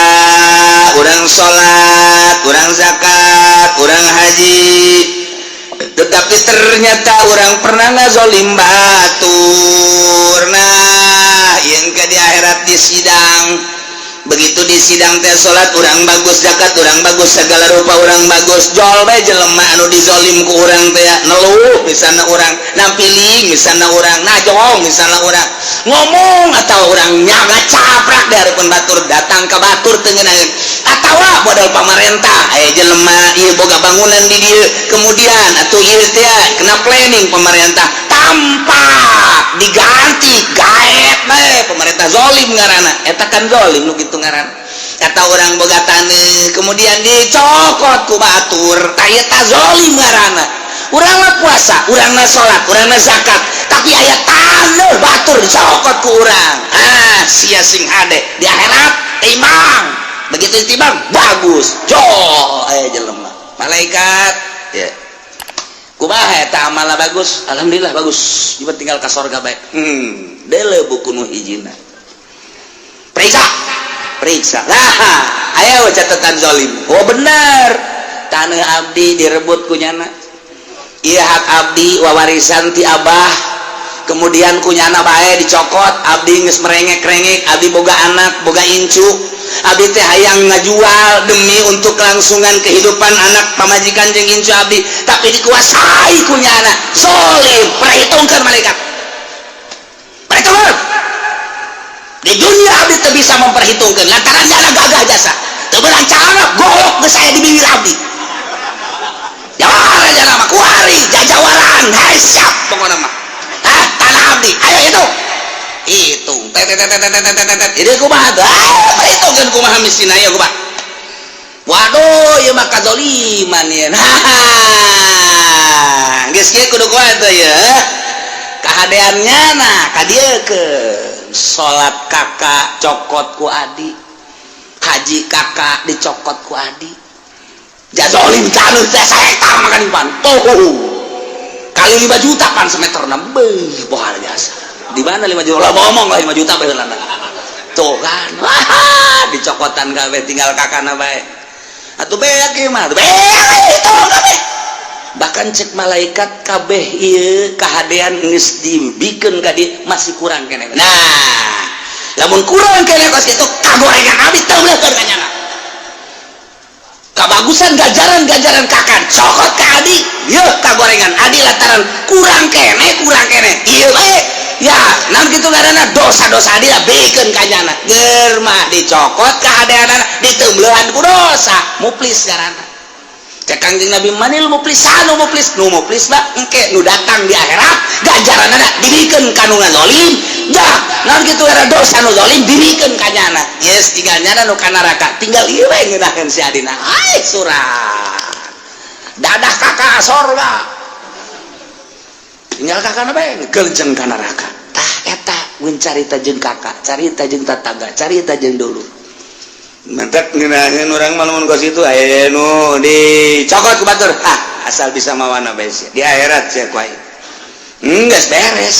urang salat, urang zakat, urang haji, tetapi ternyata urang pernah ngazolim batur. Nah, yang ke di akhirat di sidang, begitu di sidang teh salat urang bagus, zakat urang bagus, segala rupa urang bagus. Jol bae jelema anu dizolim ku urang teh neluh, misalnya urang nampiling, misalnya urang najong, misalnya urang ngomong atau urang nyaga caprak dari pun batur, datang ke batur teu ngeunaheun. Atawa modal pamarentah, aya jelema ieu boga bangunan di dieu, kemudian atuh ieu teh kena planning pemerintah tanpa diganti, gaet bae pemerintah. Zolim ngaranna eta kan, zolim nu kitu ngaranna. Kata urang boga taneuh, kemudian dicokot ku batur, tah eta zolim ngaranna. Urang mah puasa, urang mah salat, urang mah zakat, tapi aya taneuh batur dicokot ku urang. Ah, sia sing hade di akhirat timbang. Begitu timbang bagus, jol aya jelema malaikat ya, kumaha eta amalna? Bagus, alhamdulillah bagus, tiba tinggal ka sorga bae. Dele buku nu hijina. Periksa, periksa lah, ayo catatan zolim. Oh, bener, tanah abdi direbut ku nyana. Iya, hak abdi wawarisan ti abah, kemudian ku nyana bae dicokot. Abdi geus merengek-rengek, abdi boga anak, boga incu. Abdi teh hayang ngajual demi untuk kelangsungan kehidupan anak, pamajikan jeung incu abdi, tapi dikuasai ku nyana. Zolim. Perhitungkan, malaikat, perhitungkan. Di dunia abdi teu bisa memperhitungkan lantaran nyana gagah jasa, teu beunang cara golok geus saya di bibir abdi. Jawara nyana mah kuari jajawaran. Hai, siap pokokna mah. Ah, tanah abdi ayo hitung, hitung, tet tet tet tet tet tet tet. Ini kumaha tuh? Ayo perhitungkan, kumaha miskin, ayo kumaha. Waduh, ieu mah kazoliman ieu. Haha, geus kieu kudu kumaha tuh ya kahadeannya? Nah, ka dieu ke salat kakak cokot ku adi, haji kakak dicokot ku adi. Jazolim, taneuh teh sahektar makan pan. Oh, kali 5 juta pan semeter beuh, bohar jasa. Di mana 5 juta lah, ngomong lah 5 juta baheulana. Tuh kan, wah, dicokotan kabeh, tinggal kakana bae. Atuh beak ieu mah, beak itu kabeh. Bahkan cek malaikat, kabeh ieu kahadean geus dibikeun ka dieu, masih kurang keneh. Nah, lamun kurang keneh kos kitu, kagorengan abdi teu meuleuhkeun ka nyana. Kabagusan gajaran-gajaran kakan cokot ka adi, yeuh kagorengan adi lantaran kurang keneh, kurang keneh ieu bae ya. Naon kitu ngaranna, dosa-dosa adi lah bikeun ka nyana. Ger mah dicokot kahadeanana, diteumbeuhan ku dosa. Muflis ngaranna. Cek Kangjeng Nabi, manil muflis? Sanu muflis? Nu muflis mah engke nu datang di akhirat, ganjaranana dibikeun ka nu ngazolim. Dah, naon kitu ngaranna, dosa nu zalim dibikeun ka nyana. Yes, tinggal nyana nu ka neraka, tinggal ieu we ngeunaheun si adina. Ai surat dadah kakak sorga, tinggal kakak bae ngeukeun ka neraka. Tah, eta mun carita jeung kakak, carita jeung tetangga, carita jeung dulur. Mentek ngeunaheun urang mah lamun kos itu aya nu dicokot ku batur. Ah, asal bisa mawana bae sia. Di akhirat sia ku aing. Geus beres.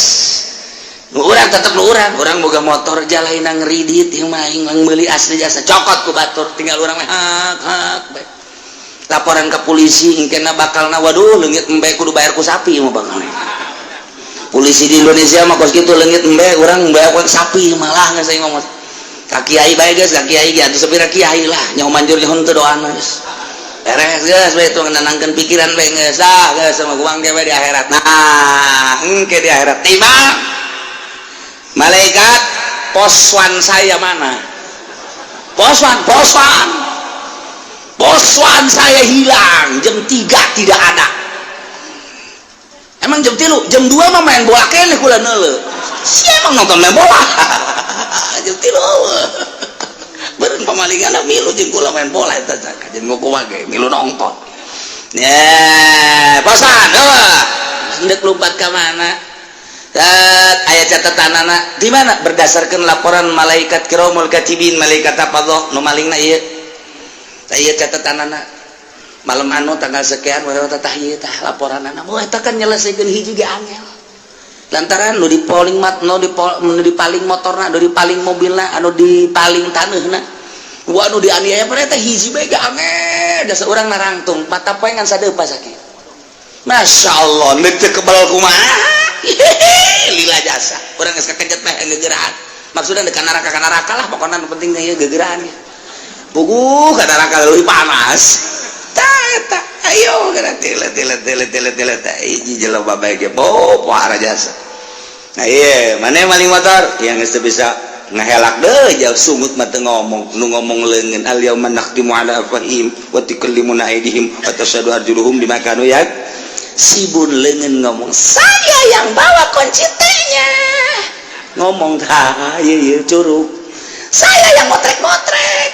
Nu urang tetep nu urang, urang boga motor jalaina ngeridit ieu mah, aing meuli asli jasa, cokot ku batur, tinggal urang mah hak hak bae. Laporan ke polisi engkena bakalna, waduh, leungit embe kudu bayar ku sapi mah bakal. Polisi di Indonesia mah kos kitu, leungit embe urang bayar ku sapi malah geus aing ngomong. Ka kiai bae geus, ka kiai ge atuh sepira kiai lah nyaho manjur nyaho henteu doana. Geus beres, geus bae itu nenangkeun pikiran bae, geus ah, geus sama kuang ge di akhirat. Nah, engke di akhirat tiba malaikat, poswan saya mana? Poswan, poswan, poswan saya hilang jam 3, tidak ada. Emang jam 3, jam 2 mah main bola keneh kula neuleu. Si emang nonton main bola jam 3 beureun pamalingan milu jeung kula main bola eta jeung kumaha ge milu nonton ya. Poswan eueuh, hendak lompat ka mana? Aya catatanana di mana? Berdasarkan laporan malaikat kiramul katibin, malaikat apa nu malingna ieu. Tah, ieu catatanana malam anu tanggal sekian, tah ieu tah laporanana. Wah, eta kan nyelesaikeun hiji ge angel lantaran nu dipaling mat, nu di, nu dipaling motorna, nu dipaling mobilna, anu dipaling taneuhna. Wah, nu dianiaya pada eta hiji bae ge angel. Dasar urang narangtung mata poe ngan sadeupa sakieu. Masya Allah, neuk teu kebal kumaha. Lila jasa urang geus kakejet mah gegeraan, maksudnya ka neraka, ka neraka lah pokoknya. Nu penting ieu gegeraan ya puguh ka neraka leuwih panas. Tah eta, ayo geura tile tile tile tile tile. Tah, hiji jelema bae ge bo pohara jasa. Nah, iya mana maling motor yang geus teu bisa ngehelak deh jauh, sungut mah teu ngomong, nu ngomong leungeun. Al yauma nakhtimu ala afwahihim wa tukallimuna aydihim wa tashhadu arjuluhum bima kanu yak sibun. Leungeun ngomong, "Saya yang bawa kunci T-nya." Ngomong tah ieu ieu curug, "Saya yang motrek-motrek."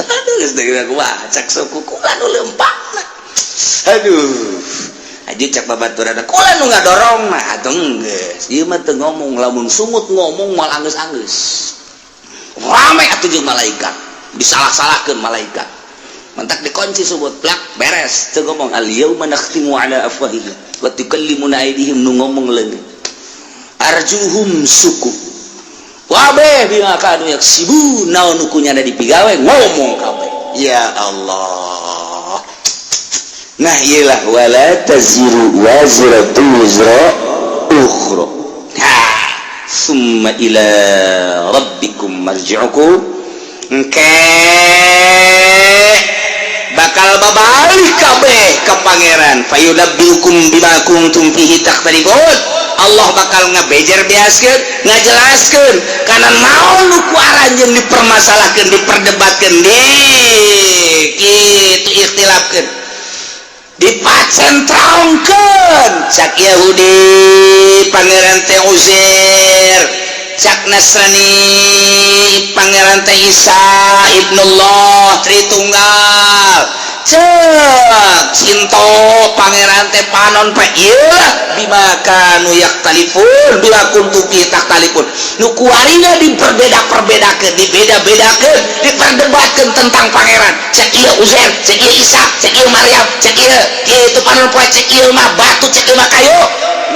Aduh, geus deui kumaha cak suku kula nu leumpakna. Aduh, aja cak babaturan kula nu ngadorong mah atuh geus ieu mah teu ngomong. Lamun sungut ngomong moal anggeus-anggeus rame atuh jeung malaikat, disalah-salahkeun malaikat. Mentak dikunci sungut plak, beres, teu ngomong. Al yauma nakhtimu ala afwahihim wa tukallimuna aydihim, nu ngomong leungeun. Arjuhum suku wabe bima kanu yaksibu, naon nu kunyana dipigawe ngomong kabeh. Ya Allah, nah iyalah, wala taziru waziratu wizra ukhra. Ha, summa ila rabbikum marji'ukum, engke bakal babalik kabeh ke Pangeran. Fayunabbiukum bima kuntum fihi takhtalifun. Allah bakal ngabejer beaskeun, ngajelaskeun kana naon nu ku aranjeun dipermasalahkeun, diperdebatkeun, di kitu ikhtilafkeun, dipacentrongkeun. Cak Yahudi Pangeran teh Uzair, cak Nasrani Pangeran teh Isa ibnullah Tritunggal, cek Sinto Pangeran teh panon pe. Ieu bima kanu yaktalifun, bima kuntum fi takhtalifun, nu kuarina diperbeda-perbedakeun, dibeda-bedakeun, diperdebatkeun tentang Pangeran. Cek ieu Uzair, cek ieu Isa, cek ieu Maryam, cek ieu kieu panon poe, cek ieu mah batu, cek ieu mah kayu.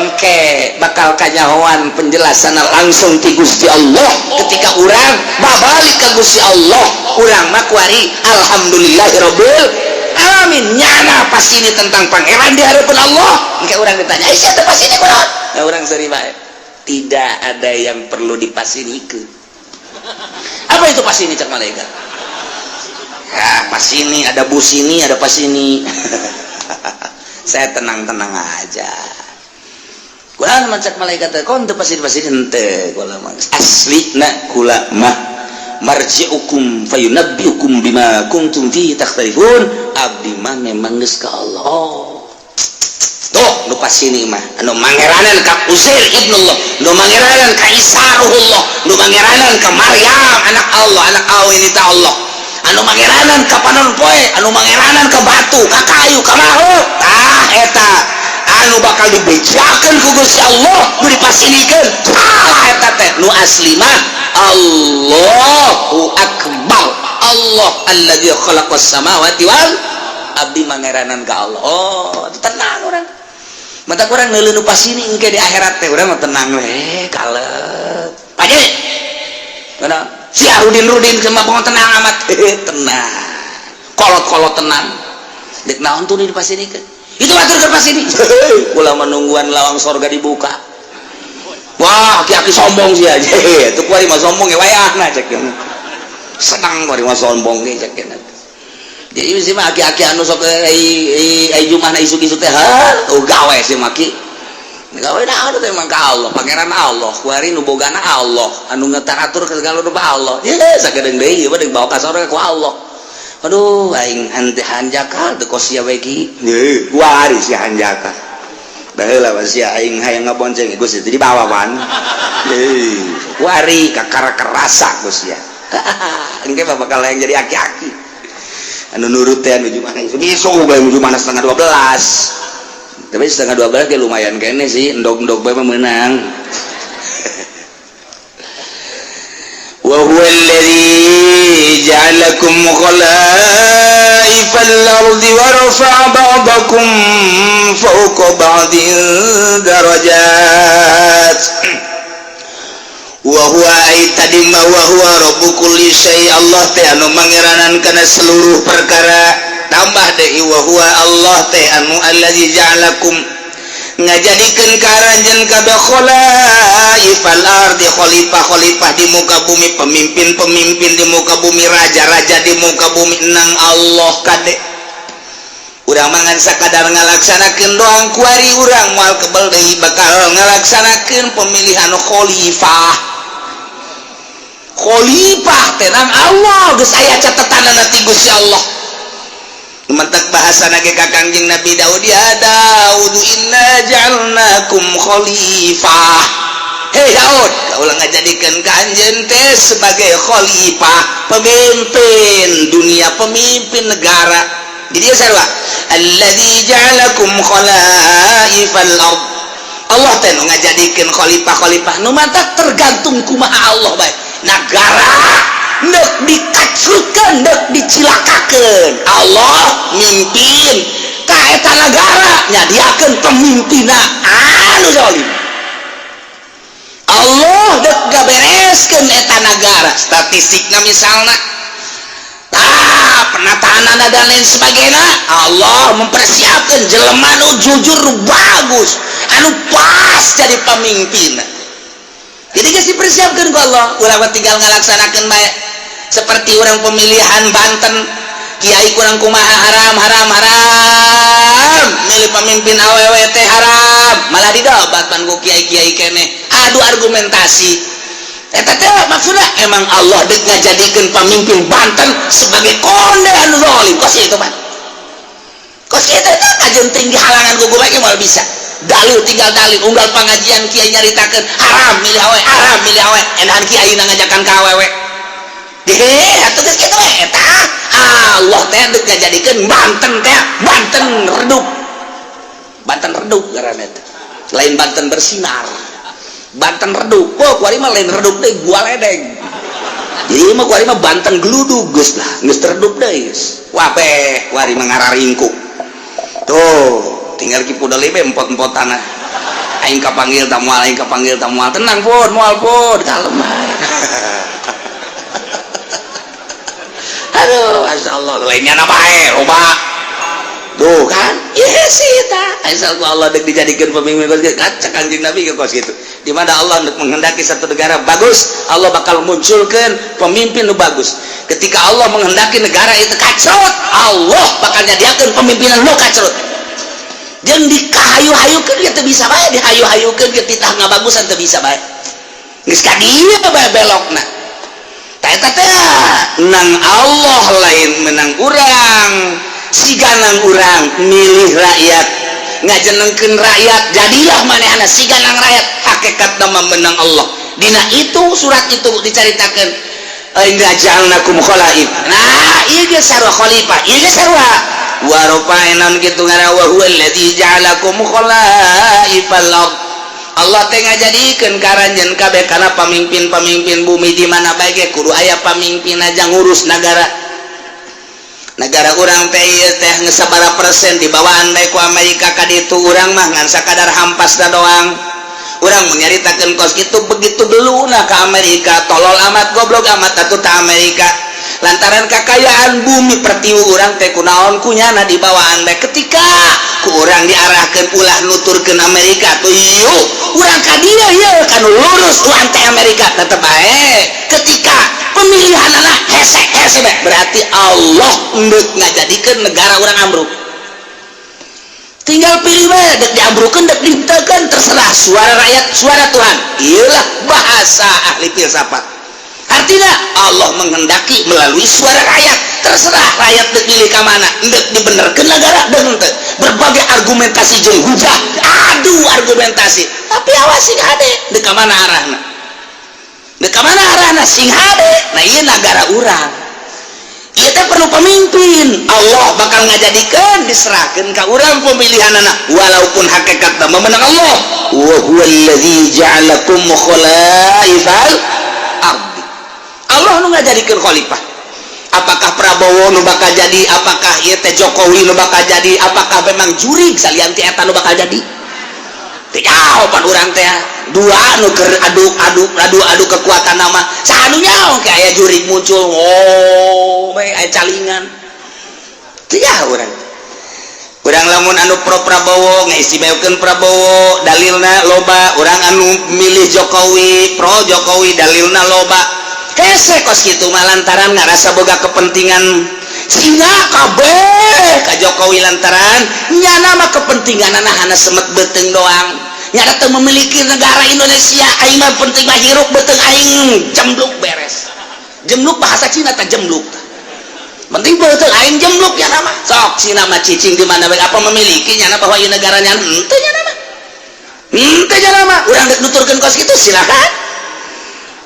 Engke bakal kanyahoan penjelasan langsung ti Gusti Allah ketika urang babalik ke Gusti Allah. Urang mah kuari alhamdulillahirabbil alamin, nyana pas ini tentang Pangeran di hadapan Allah. Engke urang ditanya, "Eh, siapa pas ini kunaon?" Nah, urang seri bae, tidak ada yang perlu dipasinikeun. Apa itu pas ini? Cak malaikat. Ya, pas ini ada bus, ini ada pas ini. Saya tenang-tenang aja. Kurang macak malaikat teh kon teu pasir-pasir henteu, kula mah asli na kula mah marji'ukum fayunabbiukum bima kuntum fihi takhtalifun. Abdi mah memang geus ka Allah. Tuh nu pasini mah anu mangeranan ka Uzair ibnullah, nu mangeranan ka Isa ruhullah, nu mangeranan ka Maryam anak Allah, anak awi ta Allah, anu mangeranan ka panon poe, anu mangeranan ka batu, ka kayu, ka makhluk. Tah, eta anu bakal dibejakeun ku Gusti Allah, nu dipasinikeun salah eta teh. Nu asli mah Allahu akbar, Allah alladzi khalaqas samawati wal, abdi mangeranan ka Allah. Oh, tenang urang mata kurang neuleuh nu pasini. Engke di akhirat teh urang mah tenang we, kalep paje. Mana si Rudin Rudin sama bangun tenang amat, tenang, kolot-kolot tenang. Dek naon tuh di pasinikeun itu atur ke pasini? Kula menungguan lawang sorga dibuka. Wah, aki-aki sombong sih aja itu. Kuari mah sombong ya, wayahna cek senang, kuari mah sombong ge cek. Jadi sih mah aki-aki anu sok ai ai jumahna isuk-isuk teh, ha, oh, gawe sih maki gawe naon teh emang ka Allah, Pangeran Allah kuari, nu bogana Allah, anu ngetaratur ke segala rupa Allah. Ye sakedeung deui ieu mah deuk bawa ka sorga ku Allah. Aduh, aing hante hanjakal teu kos sia we ki. Ye kuari si hanjakal baheula mah sia aing hayang ngabonceng Gusti teh dibawa pan. Ye kuari kakara kerasa Gusti ya. Engke mah bakal yang jadi aki-aki anu nurut teh, anu jumana isuk bae, jumana setengah 12. Tapi setengah 12 ge lumayan kene sih, endog-endog bae mah meunang. Wa huwa alladhi ja'alakum khalaifal ardi wa rafa'a ba'dakum fawqa ba'din darajat. Wa huwa ay tadi ma wa huwa rabbu kulli syai, Allah teh anu mangeranan kana seluruh perkara. Tambah deui, wa huwa Allah teh anu allazi ja'alakum ngajadikeun ka aranjeun kabeh khalaifal ardi, khalifah-khalifah di muka bumi, pemimpin-pemimpin di muka bumi, raja-raja di muka bumi. Nang Allah kade urang mangan sakadar ngalaksanakeun doang. Kuari urang moal kebel deui bakal ngalaksanakeun pemilihan khalifah. Khalifah teh nang Allah geus aya catetanana ti Gusti Allah. Mentak bahasa nage ka Kangjeng Nabi Daud, ya Daud inna ja'alnakum khalifah. Hei Daud, kaulah ngajadikeun ka anjeun teh sebagai khalifah, pemimpin dunia, pemimpin negara. Di dia sarua alladzi ja'alakum khalaifal ard, Allah teh nu ngajadikeun khalifah-khalifah. Nu mantak tergantung kumaha Allah bae nagara, nek dikacrutkeun, nek dicilakakeun, Allah mimpin ka eta nagara, nyadiakeun pemimpinna anu zalim. Allah dek gabereskeun eta nagara. Statistikna misalna, tah, penataan dan lain sebagainya. Allah mempersiapkan jelema nu jujur, nu bagus, anu pas jadi pemimpin. Jadi geus dipersiapkan ku Allah, urang mah tinggal ngalaksanakeun bae. Seperti orang pemilihan Banten, kiai kurang kumaha, haram, haram, haram, milih pemimpin awewe teh haram, malah didebat pan ku kiai-kiai keneh, adu argumentasi. Eta teh maksudnya emang Allah dek ngajadikeun pemimpin Banten sebagai konde anu zalim. Kos itu pan, kos itu teh kajeun tinggi halangan ku bae moal bisa. Dalil tinggal dalil, unggal pengajian kiai nyaritakeun haram milih awewe, haram milih awewe, enahan kiai ngajakan ka awewe. Deh, atuh geus kitu we eta. Allah teh dek ngajadikeun Banten teh Banten redup. Banten redup ngaranna teh. Lain Banten bersinar. Banten redup. Oh, kuari mah lain redup deui, gua ledeng. Jadi mah kuari mah Banten geludug geus lah, geus redup deui geus. Wabeh, kuari mah ngararingkuk. Tuh, tinggal Ki Pudoli be empot-empot tanah. Aing kapanggil ta moal, aing kapanggil ta moal. Tenang pun, moal pun, kalem bae. Aduh, Masya Allah, lainnya apa bae, loba. Tuh kan, iya sih ta. Asal Allah dek dijadikan pemimpin kos gitu. Kaca Kanjeng Nabi ke kos gitu. Di mana Allah menghendaki satu negara bagus, Allah bakal munculkan pemimpin nu bagus. Ketika Allah menghendaki negara itu kacau, Allah bakal nyadiakeun pemimpinan nu kacau. Jeung dikahayu-hayukeun ge teu bisa bae, dihayu-hayukeun ge titah ngabagusan teu bisa bae. Geus ka dieu bae belokna. Tah eta teh nang Allah lain menang urang. Siganang urang milih rakyat, ngajenengkeun rakyat, jadilah manehna siganang rakyat. Hakikat nama menang Allah. Dina itu surat itu dicaritakeun, inna ja'alnakum khalaif. Nah, ieu ge sarua khalifah, ieu ge sarua wa rafa'na kitu ngaran wa huwa allazi ja'alakum khalaifal ard. Allah teh ngajadikeun karanjeun kabeh kana pamimpin-pamimpin bumi. Di mana bae ge kudu aya pamimpin aja ngurus nagara. Negara urang teh ieu teh geus sabaraha persen dibawaan bae ku Amerika ka ditu, urang mah ngan sakadar hampasna doang. Urang mun nyaritakeun kos kitu begitu beluna ka Amerika, tolol amat, goblok amat atuh ta Amerika. Lantaran kakayaan bumi pertiwi urang teh kunaon kunyana dibawaan bae. Ketika ku urang diarahkeun ulah nuturkeun Amerika tuh, yuk urang ka dieu ieu kan lurus urang teh Amerika tetep bae. Ketika pemilihan anak hese hese bae, berarti Allah endek ngajadikeun negara urang ambruk. Tinggal pilih bae, dek diambrukeun dek dihenteukeun terserah, suara rakyat suara Tuhan. Iyalah bahasa ahli filsafat. Artinya Allah menghendaki melalui suara rakyat, terserah rakyat dek pilih ka mana, endek dibenerkeun negara dek henteu. Berbagai argumentasi jeung hujah, adu argumentasi, tapi awas sing hade dek ka mana arahna. Dek ka mana arahna sing hade. Nah, ieu nagara urang. Ieu teh perlu pemimpin. Allah bakal ngajadikeun diserahkeun ka urang pemilihanana walaupun hakikatna memenang Allah. Wa huwallazi ja'alakum khalaifal ardi. Allah nu ngajadikeun khalifah. Apakah Prabowo nu bakal jadi, apakah ieu teh Jokowi nu bakal jadi, apakah memang jurig salian ti eta nu bakal jadi? Teu jauh pan urang teh dua nu keur adu adu adu adu kekuatan nama saha nu nyaho ke aya jurig muncul, oh bae aya calingan. Teu jauh urang. Urang lamun anu pro Prabowo ngaistimewakeun Prabowo dalilna loba, urang anu milih Jokowi pro Jokowi dalilna loba. Hese kos kitu mah lantaran ngarasa boga kepentingan Cina kabeh ka Jokowi, lantaran nyana mah kepentingan hana semet beuteung doang. Nyana teu memiliki negara Indonesia, aing mah penting mah hirup beuteung aing jembluk beres. Jembluk bahasa Cina teh jembluk. Penting beuteung aing jembluk nyana mah. Sok Cina mah cicing di mana bae, apa memiliki nyana bahwa ieu negara nyana henteu nyana mah. Henteu nyana mah. Urang dek nuturkeun kos kitu silakan.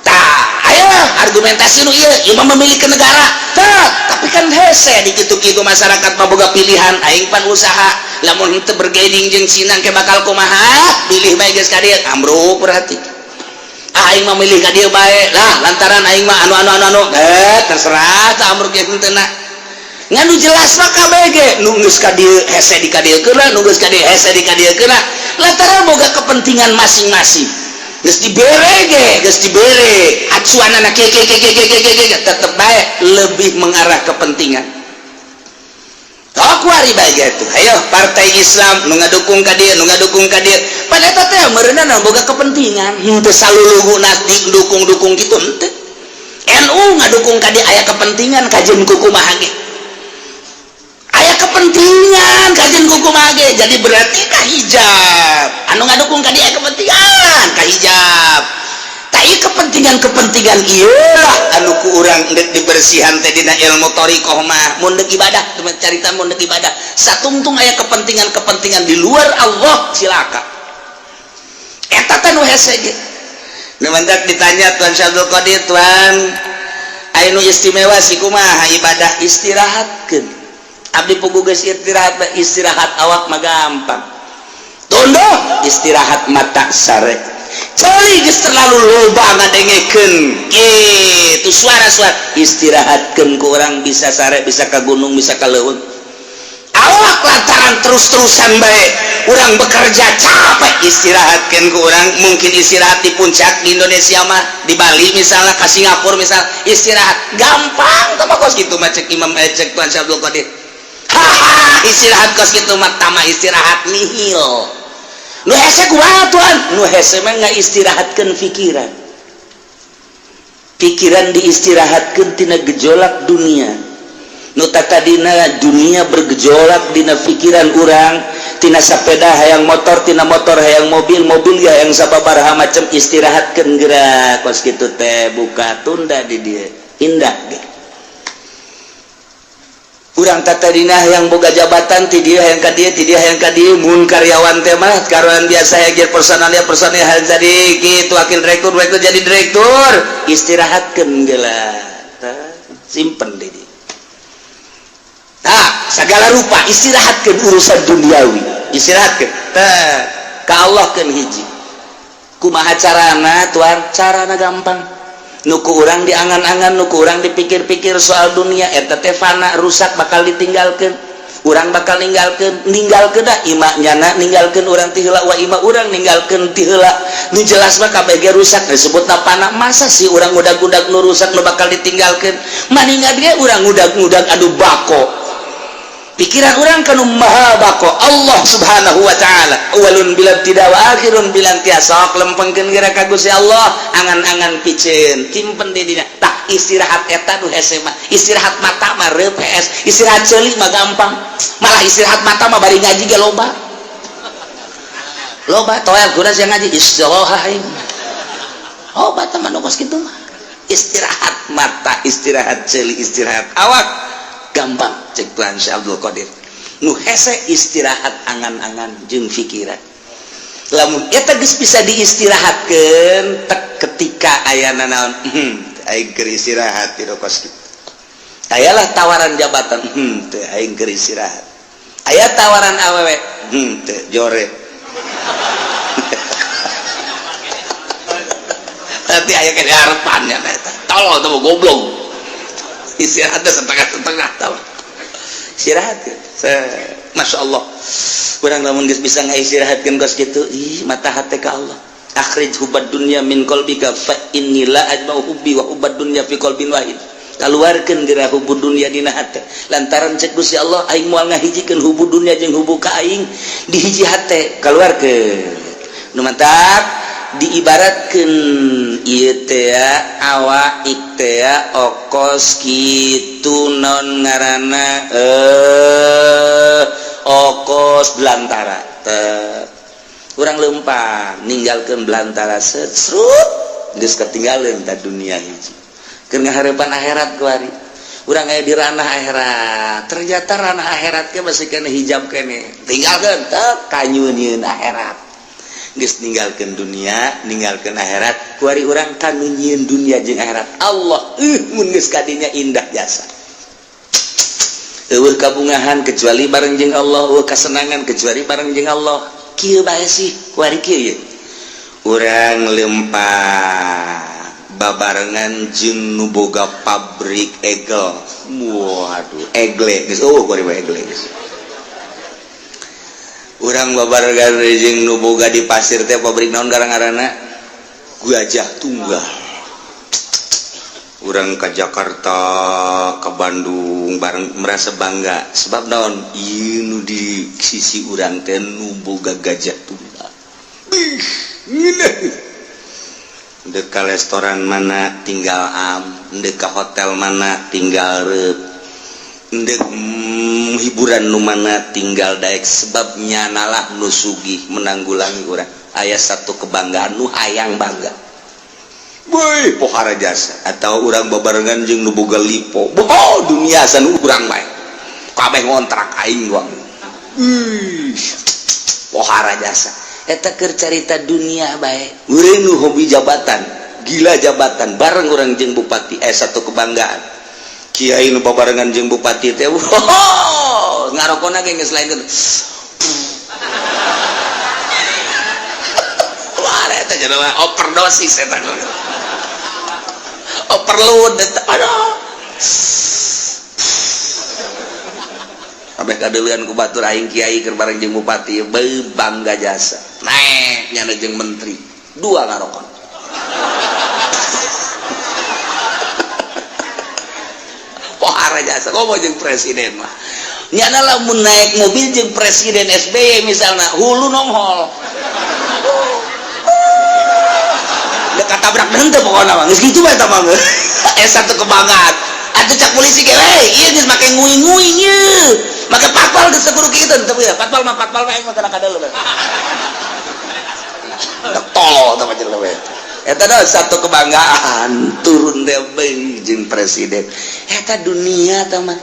Tah, ayo argumentasi nu ieu, ieu mah memiliki negara. Tah, tapi kan hese di kitu-kitu masyarakat mah boga pilihan, aing pan usaha. Lamun henteu bergaining jeung Cina ke bakal kumaha? Pilih bae geus ka dieu, ambruk berarti. Ah, aing mah milih ka dieu bae. Lah, lantaran aing mah anu anu anu anu. Eh, terserah tah ambruk ge henteu na. Ngan nu jelas mah KBG nu geus ka dieu hese di ka dieu keuna, nu geus ka dieu hese di ka dieu keuna. Lantaran boga kepentingan masing-masing. Geus dibere ge, geus dibere acuan anak kieu kieu kieu kieu kieu kieu, tetep bae lebih mengarah kepentingan. Kuari bae gitu. Ayo partai Islam nu ngadukung ka dieu, nu ngadukung ka dieu, pada eta teh meureunna boga kepentingan, henteu saluluhuna dukung-dukung gitu, henteu. NU ngadukung ka dieu aya kepentingan, kajeun kumaha ge aya kepentingan, kajeun kumaha ge. Jadi berarti ka hijab anu ngadukung ka dieu aya kepentingan ka hijab. Kepentingan-kepentingan iyalah anu ku urang dek dibersihan teh dina ilmu thoriqoh mah. Mun deuk ibadah, carita mun deuk ibadah satungtung aya kepentingan-kepentingan di luar Allah, cilaka. Eta teh nu hese ge. Nu mantak ditanya Tuan Syabdul Qadir, "Tuan, aya nu istimewa sih, kumaha ibadah?" "Istirahatkeun." Abdi puguh geus istirahat. Istirahat awak mah gampang, tunduh. Istirahat mata sare. Ceuli geus terlalu loba ngadengekeun kitu suara-suara, istirahatkeun ku urang bisa sare, bisa ka gunung, bisa ka leuweung. Awak lantaran terus-terusan bae urang bekerja capek, istirahatkeun ku urang mungkin istirahat di puncak di Indonesia mah, di Bali misalnya, ke Singapura misalnya, istirahat gampang tah mah kos kitu mah. Cek Imam, cek Tuan Syabdul Qadir, "Haha, istirahat kos kitu mah tama istirahat nihil." Nu hese kumaha, Tuan? Nu hese mah istirahatkeun pikiran. Pikiran diistirahatkeun tina gejolak dunia. Nu tadina dunia bergejolak dina pikiran urang, tina sepeda hayang motor, tina motor hayang mobil, mobil ya yang sababaraha macam, istirahatkeun gerak kos kitu teh, buka tunda di dieu indah ge. Urang tadina yang boga jabatan, ti dieu hayang ka dieu, ti dieu hayang ka dieu. Mun karyawan teh mah karyawan biasa ya, jadi personalnya personil, hayang jadi gitu, wakil direktur, direktur, jadi direktur, istirahatkeun geula, simpen di dieu. Nah, segala rupa istirahatkeun urusan duniawi, istirahatkeun teh ka Allah keun hiji. Kumaha carana, Tuan? Carana gampang. Nu ku urang diangan-angan, nu ku urang dipikir-pikir soal dunia eta teh fana, rusak, bakal ditinggalkan. Urang bakal ninggalkan, ninggalkeun dah ima nyana, ninggalkeun urang ti heula, wa ima urang ninggalkeun ti heula. Nu jelas mah kabeh ge rusak, disebut fana. Masa sih urang ngudag-ngudag nu rusak, nu bakal ditinggalkeun? Maningan ge urang ngudag-ngudag anu bako, pikiran urang kanu maha bako, Allah Subhanahu wa Ta'ala, awalun bila tidak wa akhirun bila intiha. Sok lempengkeun geura ka Gusti Allah, angan-angan piceun simpen di dina. Tak istirahat eta nu hese mah. Istirahat mata mah reup hees, istirahat ceuli mah gampang. Malah istirahat mata mah bari ngaji ge loba loba toel kuda sia ngaji istirahat. Oh, bata mah nu kos kitu mah. Istirahat mata, istirahat ceuli, istirahat awak gampang cek Tuhan Syekh Abdul Qadir. Nu hese istirahat angan-angan jeung pikiran. Lamun eta geus bisa diistirahatkeun tek, ketika ayana naon, aing keur istirahat di kos kitu. Ayalah tawaran jabatan, teu, aing keur istirahat. Aya tawaran awewe, teu, jore. Nanti aya kene harapannya eta tolol tuh, goblok. Istirahat setengah-setengah tahu istirahat ya. Masya Allah, kurang lamun geus bisa ngaistirahatkeun kos kitu, ih, mata hati ka Allah. Akhrij hubbad dunya min qalbika fa inni la ajma'u hubbi wa hubbad dunya fi qalbin wahid. Keluarkeun geura hubbu dunya dina hate, lantaran cek Gusti Allah, aing moal ngahijikeun hubbu dunya jeung hubbu ka aing di hiji hate. Keluarkeun. Nu mantak diibaratkeun ieu teh awak teh okos kitu, non ngaranna okos belantara teh. Urang lempang ninggalkeun belantara, set serut, geus ketinggalan ta dunia hiji. Keur ngaharepan akhirat kuari urang aya di ranah akhirat. Ternyata ranah akhirat ge masih kena hijab kene, tinggalkeun teh kanyunieun akhirat. Geus ninggalkeun dunia, ninggalkeun akhirat, kuari urang kanu nyieun dunia jeung akhirat. Allah, mun geus kadinya indah jasa. Eueuh kabungahan kecuali bareng jeung Allah, eueuh kasenangan kecuali bareng jeung Allah. Kieu bae sih kuari, kieu ye. Urang lempang babarengan jeung nu boga pabrik egel. Waduh, egle geus eueuh kuari mah, egle geus. Urang babarengan jeung nu boga di pasir teh pabrik naon garang-garana? Gajah tunggal. Urang ke Jakarta, ke Bandung bareng merasa bangga sebab naon, ieu nu di sisi urang teh nu boga gajah tunggal. Bih, ngeunah. Dek ka restoran mana tinggal am, dek ka hotel mana tinggal reup, dek hiburan nu mana tinggal daek, sebabnya nalah nu sugih menanggulangi urang. Aya satu kebanggaan nu hayang bangga. Woi, pohara jasa atau urang babarengan jeung nu boga lipo. Boh, dunia san urang bae. Kabeh ngontrak aing doang. Ih, pohara jasa. Eta keur carita dunia bae. Urang nu hobi jabatan, gila jabatan, bareng urang jeung bupati satu kebanggaan. Kiai nu babarengan jeung bupati teh, oh, ngarokona ge geus lain. Wah, eta jelema overdosis eta. Overload eta. Aduh. Kabeh kadeuleun ku batur aing kiai keur bareng jeung bupati, beuh bangga jasa. Naek nyana jeung menteri, dua ngarokon. Pohara jasa komo jeung presiden mah. Nyana lamun naik mobil jeung presiden SBY misalna, hulu nonghol. Dek katabrak henteu pokona mah. Geus kitu bae eta mah. Satu kebanggaan. Atuh cak polisi ge we, ieu geus make nguing-nguing ieu. Make patpal geus teu kudu kitu teu ya. Patpal mah patpal bae mah kana kadeuleu. Dek tolol tah mah jelema we. Eta dah satu kebanggaan turun teh jeung presiden. Eta dunia tah mah.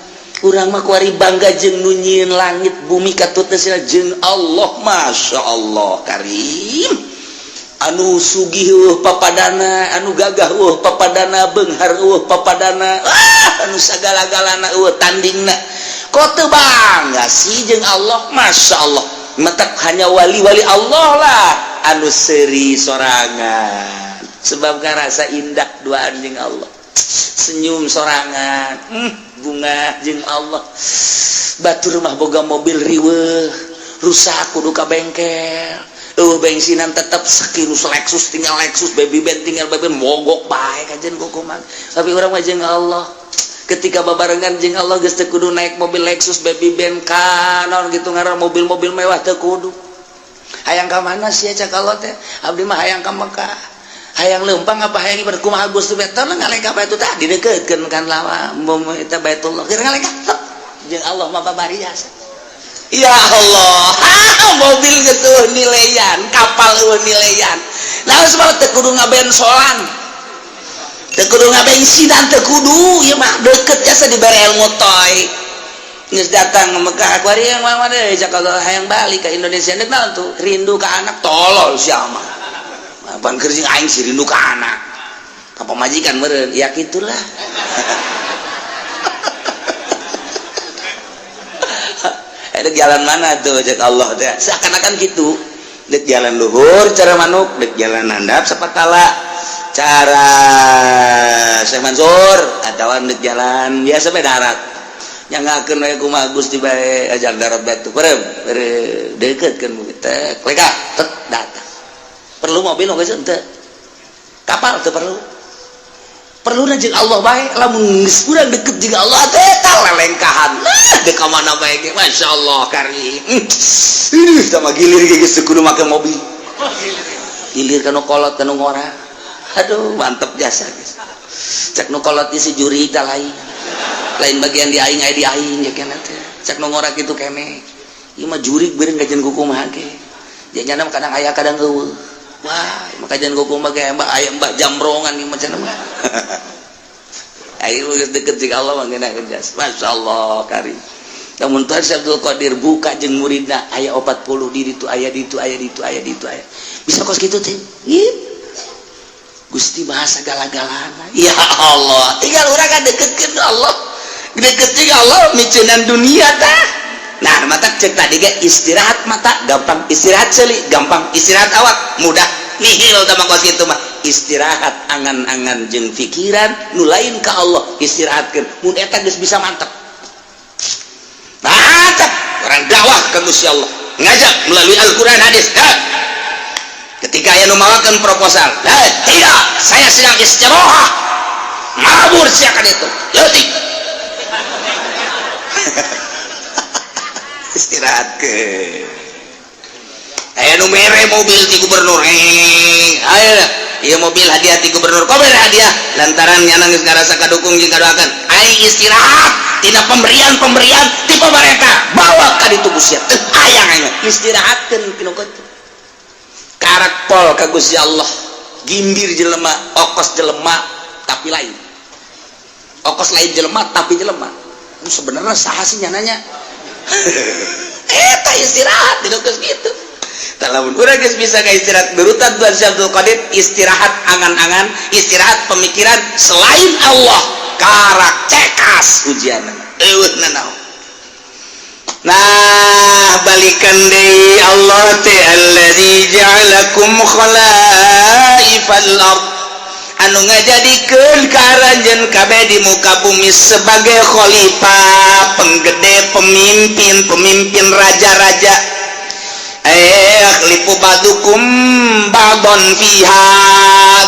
Urang mah kuari bangga jeung nu nyieun langit bumi katut teh jeung Allah, Masya Allah Karim. Anu sugih eueuh papadana, anu gagah eueuh papadana, beunghar eueuh papadana, anu sagala-galana eueuh tandingna. Kok teu bangga sih jeung Allah, Masya Allah. Matak hanya wali-wali Allah lah anu seuri sorangan. Sebab ngarasa indah duaan jeung Allah. Senyum sorangan, bunga jeung Allah. Batur mah boga mobil riweuh, rusak kudu ka bengkel. Bensinan tetap sekirus Lexus tinggal Lexus, baby band tinggal baby band, mogok bae kajen kukuman. Tapi urang mah jeung Allah, ketika babarengan jeung Allah geus teu kudu naik mobil Lexus, baby band kanon gitu ngaran mobil-mobil mewah teu kudu. Hayang ka mana sia cak Allah teh? Abdi mah hayang ka Mekah. Hayang leumpang apa hayang ibadah kumaha Gusti teh ngalengkah bae tah didekeutkeun kan lawa eta Baitullah. Keur ngalengkah jeung Allah mah babari jasa. Ya Allah, mobil geus eueuh nileyan, kapal eueuh nileyan. Nah, sebab teu kudu ngabensolan. Teu kudu ngabensinan, teu kudu ieu mah deukeut jasa dibere ilmu toy. Geus datang ke Mekah, kuari yang mana deui cak Allah hayang balik ke Indonesia deuk naon tuh? Rindu ka anak tolol sia mah. Apaan keur jeung aing sih rindu ka anak. Ka pamajikan meureun, ya kitulah. Dek jalan mana tuh cek Allah teh seakan-akan gitu. Dek jalan luhur cara manuk, dek jalan handap sapatala cara Syekh Mansur atawa dek jalan biasa bae darat. Nyangakeun we kumaha Gusti bae ajar darat batu perem dekeutkeun teh leka tet datang. Perlu mobil geus henteu. Kapal teu perlu. Perlu jeung Allah bae lamun geus urang deket jeung Allah teh eta lelengkahan. Dek ka mana bae ge masyaallah karim. Ih tah mah gilir ge geus kudu make mobil. Gilir ka nu kolot ka nu ngora. Aduh mantep jasa geus. Cek nu kolot si juri tah lain. Lain bagian di aing aya di aing ya kana teh. Cek nu ngora kitu keneh. Ieu mah jurig beureung kajian kumaha ge. Janyana mah kadang aya kadang eueuh. Wah, maka jangan kumaha ge mbak aya mbak jamrongan ieu mah cenah mah. Ayo geus deket jeung Allah mah ngeunah jas. Masyaallah karim. Lamun Tuhan Syekh Abdul Qadir buka jeung muridna aya 40 di ditu aya ditu aya ditu aya ditu aya. Bisa kos kitu teh. Gusti maha sagala-galana. Ya Allah, tinggal urang ka deketkeun Allah. Deket jeung Allah miceunan dunia tah. Nah, mata cek tadi ge istirahat mata gampang, istirahat seuli gampang, istirahat awak mudah. Nihil tah mah kos kitu mah. Istirahat angan-angan jeung pikiran nu lain ka Allah istirahatkeun. Mun eta geus bisa mantep. Mantep orang dakwah ka Gusti Allah, ngajak melalui Al-Qur'an hadis. Ha. Ketika Ketika aya nu mawakeun proposal, "Eh, tidak, saya sedang istirahat." Mabur sia ka ditu. Leutik. Istirahat ke. Aya nu mere mobil ti gubernur. Ayo, ieu mobil hadiah ti gubernur. Kok mere hadiah? Lantaran nyana geus ngarasa kadukung jeung kadoakan. Aing istirahat tina pemberian-pemberian ti pemerintah. Bawa ka ditu ku sia. Teu hayang aing istirahatkeun pinu kitu. Karak pol ka Gusti Allah. Gimbir jelema, okos jelema tapi lain. Okos lain jelema tapi jelema. Nu sebenarnya saha sih nyananya? Eta istirahat di geus kitu. Lamun urang geus bisa ka istirahat berutan Tuan Syekh Abdul Qadir, istirahat angan-angan, istirahat pemikiran selain Allah, karak cekas ujianna. Eueuh nanaon. Nah, balikan deui Allah teh allazi ja'alakum khalaifal ard, anu ngajadikeun ka aranjeun kabeh di muka bumi sebagai khalifah, penggede, pemimpin, pemimpin raja-raja. Yakhlifu ba'dukum ba'don fiha,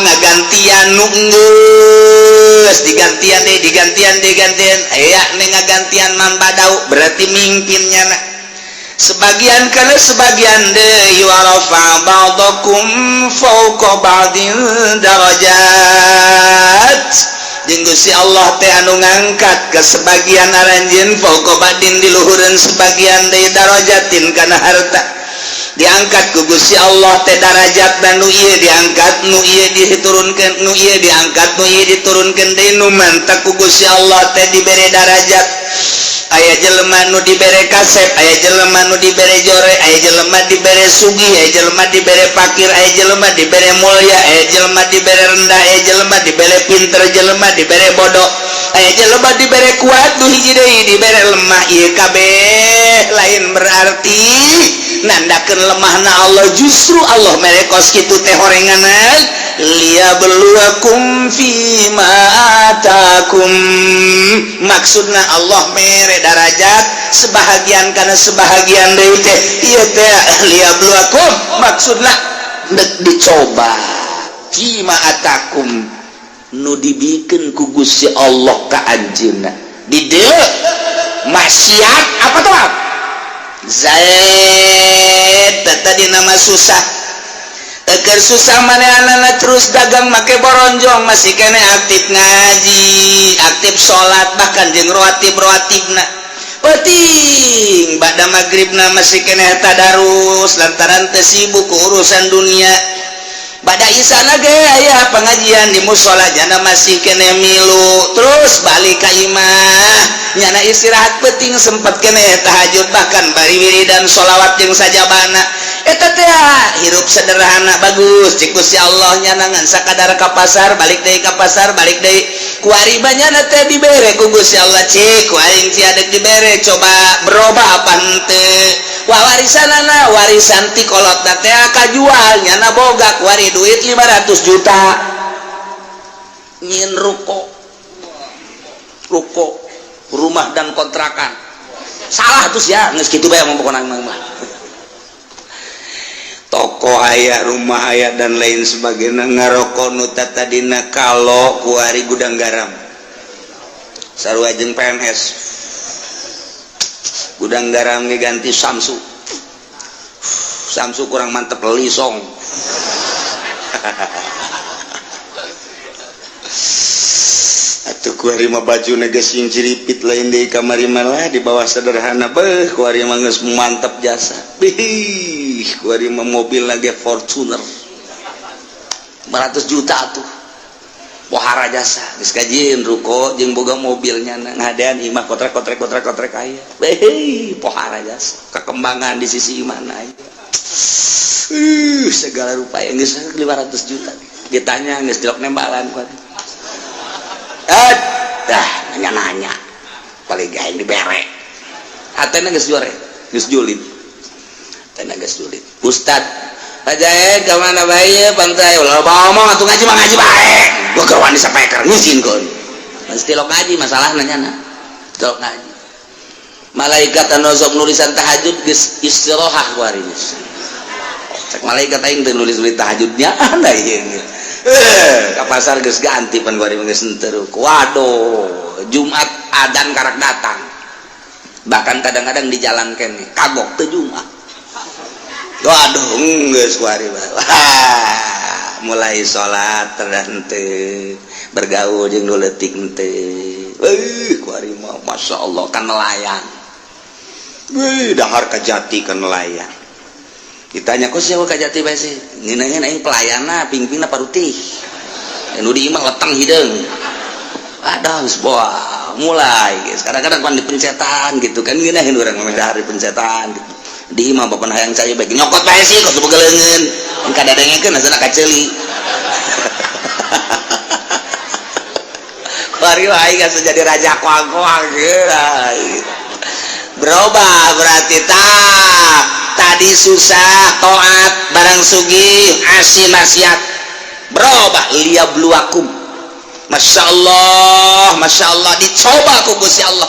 ngagantian nu geus digantian deui, digantian, digantian, aya nu ngagantian man badau, berarti mimpinnya na sebagian kana sebagian deui. Wa rafa ba'dakum fawqa ba'din darajat, jeung Gusti Allah teh anu ngangkat ke sebagian aranjeun, fawqa ba'din, di luhureun sebagian deui, darajatin, kana harta. Diangkat ku Gusti Allah teh darajat dan nu ieu diangkat, nu ieu diturunkeun, nu ieu diangkat, nu ieu diturunkeun deui. Nu mantak ku Gusti Allah teh dibere darajat, aya jelema nu dibere kasep, aya jelema nu dibere jore, aya jelema dibere sugih, aya jelema dibere fakir, aya jelema dibere mulia, aya jelema dibere rendah, aya jelema dibere pinter, jelema dibere bodoh, aya jelema dibere kuat, nu hiji deui dibere lemah. Ieu kabeh lain berarti nandakeun lemahna Allah, justru Allah mere kos kitu teh horenganan liyabluwakum fima atakum. Maksudna Allah mere darajat sebahagian karena sebahagian deui teh ieu teh liyabluwakum, maksudna dek dicoba, fima atakum, nu dibikeun ku Gusti Allah ka anjeunna. Di dieu maksiat apa tuh Zaid tadi nama susah. Eker susah manehna terus dagang make boronjong, masih kene aktif ngaji, aktif salat, bahkan jeung rawatib rawatibna penting ba'da maghribna masih kene tadarus lantaran teu sibuk ku urusan dunia. Ba'da isana ge aya pengajian di musola, jana masih kene milu. Terus balik ka imah, nyana istirahat penting sempat kene tahajud, bahkan bari wiridan sholawat jeung sajabana. Eta teh hirup sederhana bagus cik Gusti Allah. Nyana ngan sakadar ka pasar, balik deui, ka pasar, balik deui. Kuari nyana teh dibere ku Gusti Allah, cik ku aing sia dek dibere, coba berubah apa henteu. Wah, warisanana, warisan ti kolotna teh kajual, nyana boga kuari duit 500 juta, nyin ruko, ruko rumah dan kontrakan. Salah terus ya, geus kitu bae mah pokona mah. Toko aya, rumah aya, dan lain sebagainya. Ngaroko nu tadina kalau kuari Gudang Garam, sarua jeung PNS. Gudang Garam ganti Samsu, Samsu kurang mantep, Lisong. Atuh kuari mah baju geus ciripit lain deui, kamari malah di bawah sederhana. Beuh, kuari mah geus mantep jasa. Bih, kuari mah mobil lagi Fortuner 500 juta tuh, pohara jasa. Geus kajieun ruko jeung boga mobilnya, ngadean imah kotrek kotrek kotrek kotrek aya. Beh, pohara jasa kekembangan di sisi mana aja. Segala rupa yang geus 500 juta ditanya geus jelok nembalan kuat. Eh, dah nanya-nanya paling gaeng dibere hatena geus jore, geus julid, hatena geus julid. Ustad aja ke mana bae pantai ulah ngomong atuh, ngaji mah ngaji bae. Gua keur wani sapeker ngizinkeun mesti lo ngaji. Masalah nanya na tilok ngaji, malaikat anu sok nulisan tahajud geus istirahat kuari geus. Cek malaikat aing teu nulis-nulis tahajudnya anda ieu. Ka pasar geus ganti pan kuari geus henteu. Waduh, Jumat adan karak datang. Bahkan kadang-kadang di jalan kene kagok teu Jumat. Waduh, geus kuari mah. Wah, mulai salat henteu, bergaul jeung nu leutik henteu. Kuari mah Masya Allah kan nelayan. Wih, dahar kajati kan nelayan. Ditanya kok siapa kajati bae sih? Ngeunaheun aing pelayanna, pingpingna parutih. Nu di imah leteng hideung. Aduh, geus boa, mulai guys. Kadang-kadang pan dipencetan gitu kan ngeunaheun urang mah dahar dipencetan gitu. Di imah bapak hayang cai bae nyokot bae sih kok boga leungeun. Kadadengekeun asana kaceuli. Kuari aing geus jadi raja koang-koang gitu. Berubah berarti tak tadi susah toat barang sugih asi maksiat berubah liyabluwakum. Masya Allah, Masya Allah, dicoba ku Gusti Allah.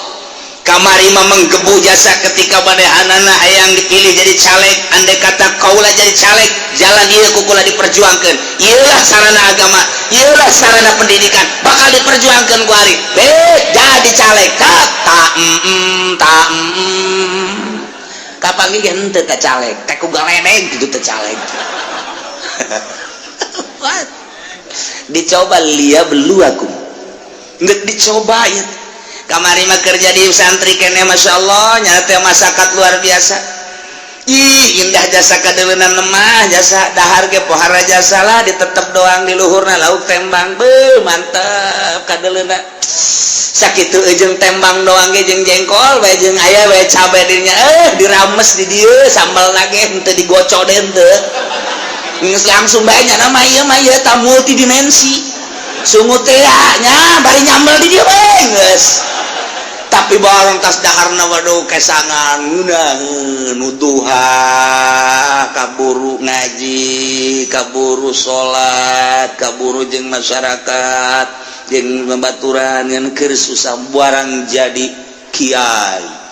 Kamari mah menggebu jasa ketika manehanana hayang dipilih jadi caleg, andai kata kaula jadi caleg, jalan ieu ku kula diperjuangkeun. Ieulah sarana agama, ieulah sarana pendidikan, bakal diperjuangkeun ku ari. Be, jadi caleg tak ta ta. Kapanggih ge henteu ka caleg, teh ku galedeg kitu teh caleg. What? Dicoba liyabluwakum. Nggak dicoba ya. Kamari mah kerja di santri kene Masya Allah nyata masyarakat luar biasa. Ih, indah jasa kadeuleunana mah jasa dahar ge pohara jasa lah ditetep doang di luhurna lauk tembang beuh mantep kadeuleunna. Sakitu jeung tembang doang ge jeung jengkol bae jeung aya bae cabe dinya dirames di dieu sambal lagi henteu digocok deui henteu. Geus langsung bae nya mah ieu mah ieu ta multidimensi. Sungut teh nya bari nyambel di dieu bae geus. Tapi barang tas daharna waduh kesangan ngeunaheun nuduha kaburu ngaji kaburu salat kaburu jeung masyarakat jeung babaturan ngan keur susah barang jadi kiai.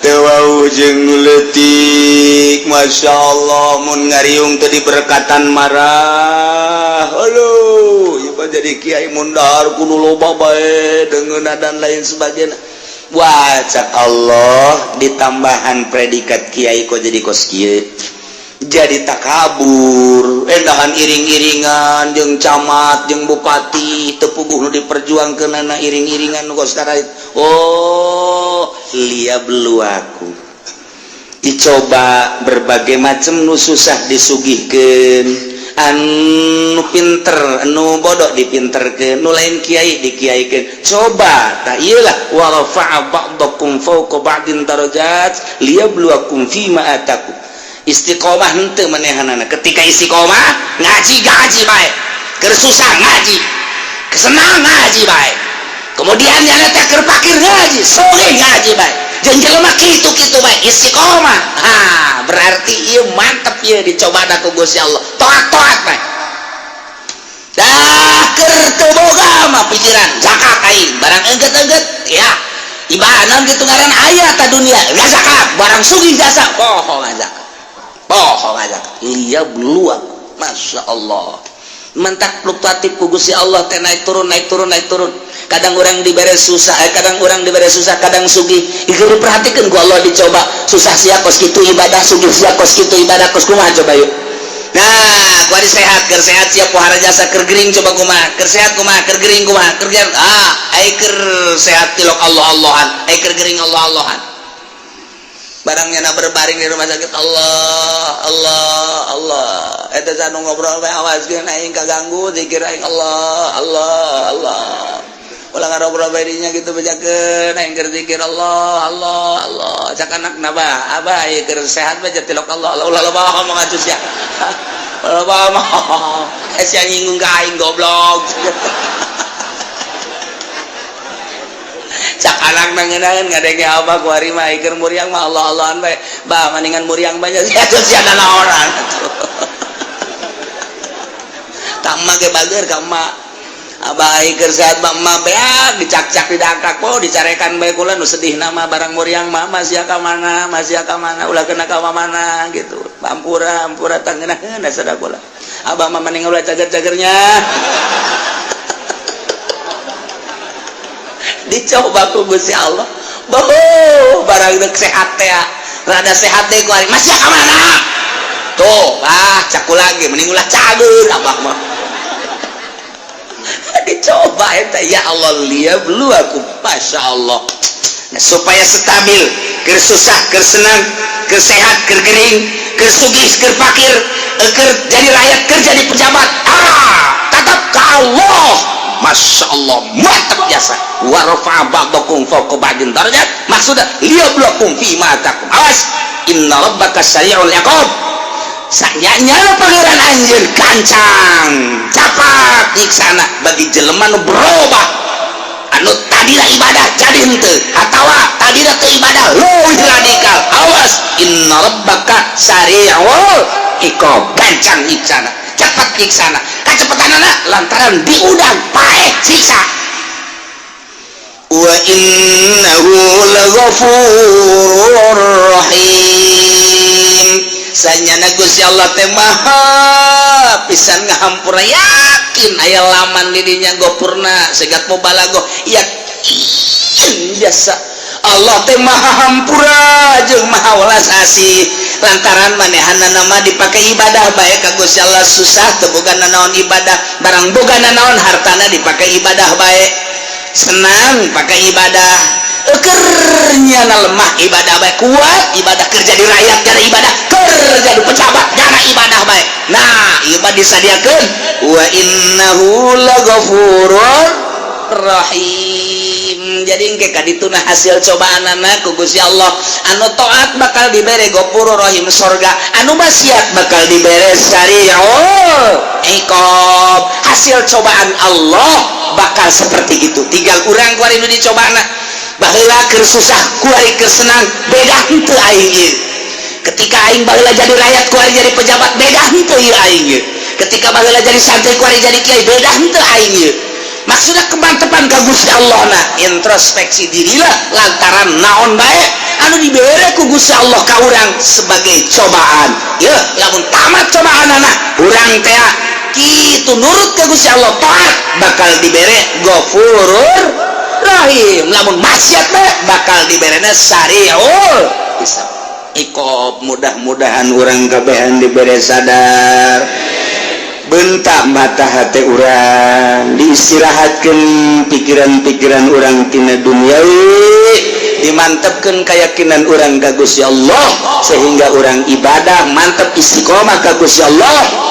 Teu wau jeung nu leutik Masya Allah mun ngariung teu diberkatan marah. Aduh, ieu mah jadi kiai mun dahar kudu loba bae deungeunna dan lain sebagainya. Wah, cak Allah ditambahan predikat kiai kok jadi kos kieu. Jadi takabur, endahan iring-iringan jeung camat jeung bupati teu puguh nu diperjuangkeunana iring-iringan nu kos karait. Oh, liyabluwakum. Dicoba berbagai macam nu susah disugihkeun, anu pinter, anu bodoh dipinterkeun, nu lain kiai dikiaikeun. Coba tah ieu lah wa rafa'a ba'dakum fawqa ba'din darajat liyabluwakum fima atakum. Istiqomah henteu manehanana. Ketika istiqomah ngaji gaji bae, keur susah ngaji, kesenang ngaji bae. Kemudian nyana teh keur pakir ngaji, sugih ngaji bae. Jeung jelema kitu-kitu bae istiqomah. Ha, berarti ieu mantep ieu dicoba ku Gusti Allah. Toat-toat bae. Dah keur teu boga mah pikiran zakat aing, barang engget-engget ya. Ibadah kitu ngaran aya ta dunia, zakat, barang sugih jasa bohong zakat. Bohong zakat. Liyabluwakum. Masya Allah. Mentak fluktuatif ku Gusti Allah teh naik turun naik turun naik turun. Kadang orang dibere susah, kadang orang dibere susah, kadang sugih. Ieu diperhatikeun ku Allah dicoba. Susah sia kos kitu ibadah, sugih sia kos kitu ibadah, kos kumaha coba yuk. Nah, kuari sehat, keur sehat sia pohara jasa keur gering coba kumaha, keur sehat kumaha, keur gering kumaha, keur gering. Ah, ai keur sehat tilok Allah-Allahan, ai keur gering Allah-Allahan. Barang nyana berbaring di rumah sakit Allah Allah Allah eta sanu ngobrol bae awaskeun aing kaganggu zikir aing Allah Allah Allah ulah ngarobrol bae dinya kitu bejakeun aing keur zikir Allah Allah Allah cak anakna bah abah ieu keur sehat bae tilok Allah Allah ulah loba ngomong atuh sia ulah loba ngomong sia nyinggung ka aing goblok. Cak anak nangenaeun ngadenge abah ku ari mah keur muriang mah Allah-Allahan bae. Bah maningan muriang banyak sia sia nanaonan. Ka emak ge bager ka emak. Abah keur sehat mah emak beak dicakcak, didangkak, oh, dicarekan bae. Kula nu sedih nama barang muriang mah masih ka mana, masih ka mana, ulah kena ka mana gitu. Ampura, ampura, tanggeuna sada kula. Abah mah mending ulah cager-cagernya. Dicoba ku Gusti Allah. Boh, barang dek sehat teh, rada sehat teh ku ari masih ka mana? Tuh, ah, caku lagi mending ulah cager abah mah. Dicoba eta, ya Allah, liyabluwakum, Masya Allah. Nah, supaya stabil, keur susah, keur senang, keur sehat, keur gering, keur sugih, keur fakir, keur jadi rakyat, keur jadi pejabat, ah, tetap ke Allah. Masya Allah, mantap jasa. Wa rafa'a ba'dakum fawqa ba'din darajat, maksudnya liyabluwakum fi ma atakum. Awas, inna rabbaka sari'ul iqab. Sanyanya Pangeran anjeun gancang capat nyiksana bagi jelema nu berubah, anu tadina ibadah jadi henteu, atawa tadina teu ibadah leuwih radikal. Awas, inna rabbaka sari'ul iqab, gancang nyiksana, cepat nyiksana. Kacepetanana lantaran diundang paeh siksa. Wa innahu laghafurur rahim. Sanyana Gusti Allah teh maha pisan ngahampura. Yakin aya laman di dinya gopurna segat mubalaghah, yakin biasa Allah teh maha hampura jeung maha welas asih, lantaran manehanna mah dipakai ibadah bae ka Gusti Allah. Susah teu boga nanaon, ibadah. Barang boga nanaon, hartana dipakai ibadah bae. Senang, pakai ibadah. Ekernya lemah, ibadah bae. Kuat, ibadah. Kerja di rakyat jana ibadah, kerja di pejabat jana ibadah bae. Nah, ieu mah disadiakeun wa innahu laghafurur rahim. Jadi engke kadituna hasil cobaan anak ku Gusti Allah, anu taat bakal dibere Ghafurur Rahim, sorga, anu maksiat bakal dibere sari'ul iqab. Hasil cobaan Allah bakal seperti itu. Tinggal urang kuari nu dicobana. Baheula keur susah, kuari keur senang, beda henteu aing ieu? Ketika aing baheula jadi rakyat, kuari jadi pejabat, beda henteu ieu aing ieu? Ketika baheula jadi santri, kuari jadi kiai, beda henteu aing ieu? Maksudnya kemantepan ka Gusti Allah. Nah, introspeksi dirilah, lantaran naon bae anu dibere ku Gusti Allah ka urang sebagai cobaan ya. Lamun tamat cobaan anak urang teh kitu, nurut ke Gusti Allah, taat, bakal dibere Ghafurur Rahim. Lamun maksiat bae, bakal diberena sariul iqab. Mudah-mudahan urang kabehan dibere sadar, bentak mata hati urang, diistirahatkan pikiran-pikiran urang tina duniawi, dimantapkan keyakinan urang ka Gusti Allah, sehingga urang ibadah mantap, istiqomah ka Gusti Allah.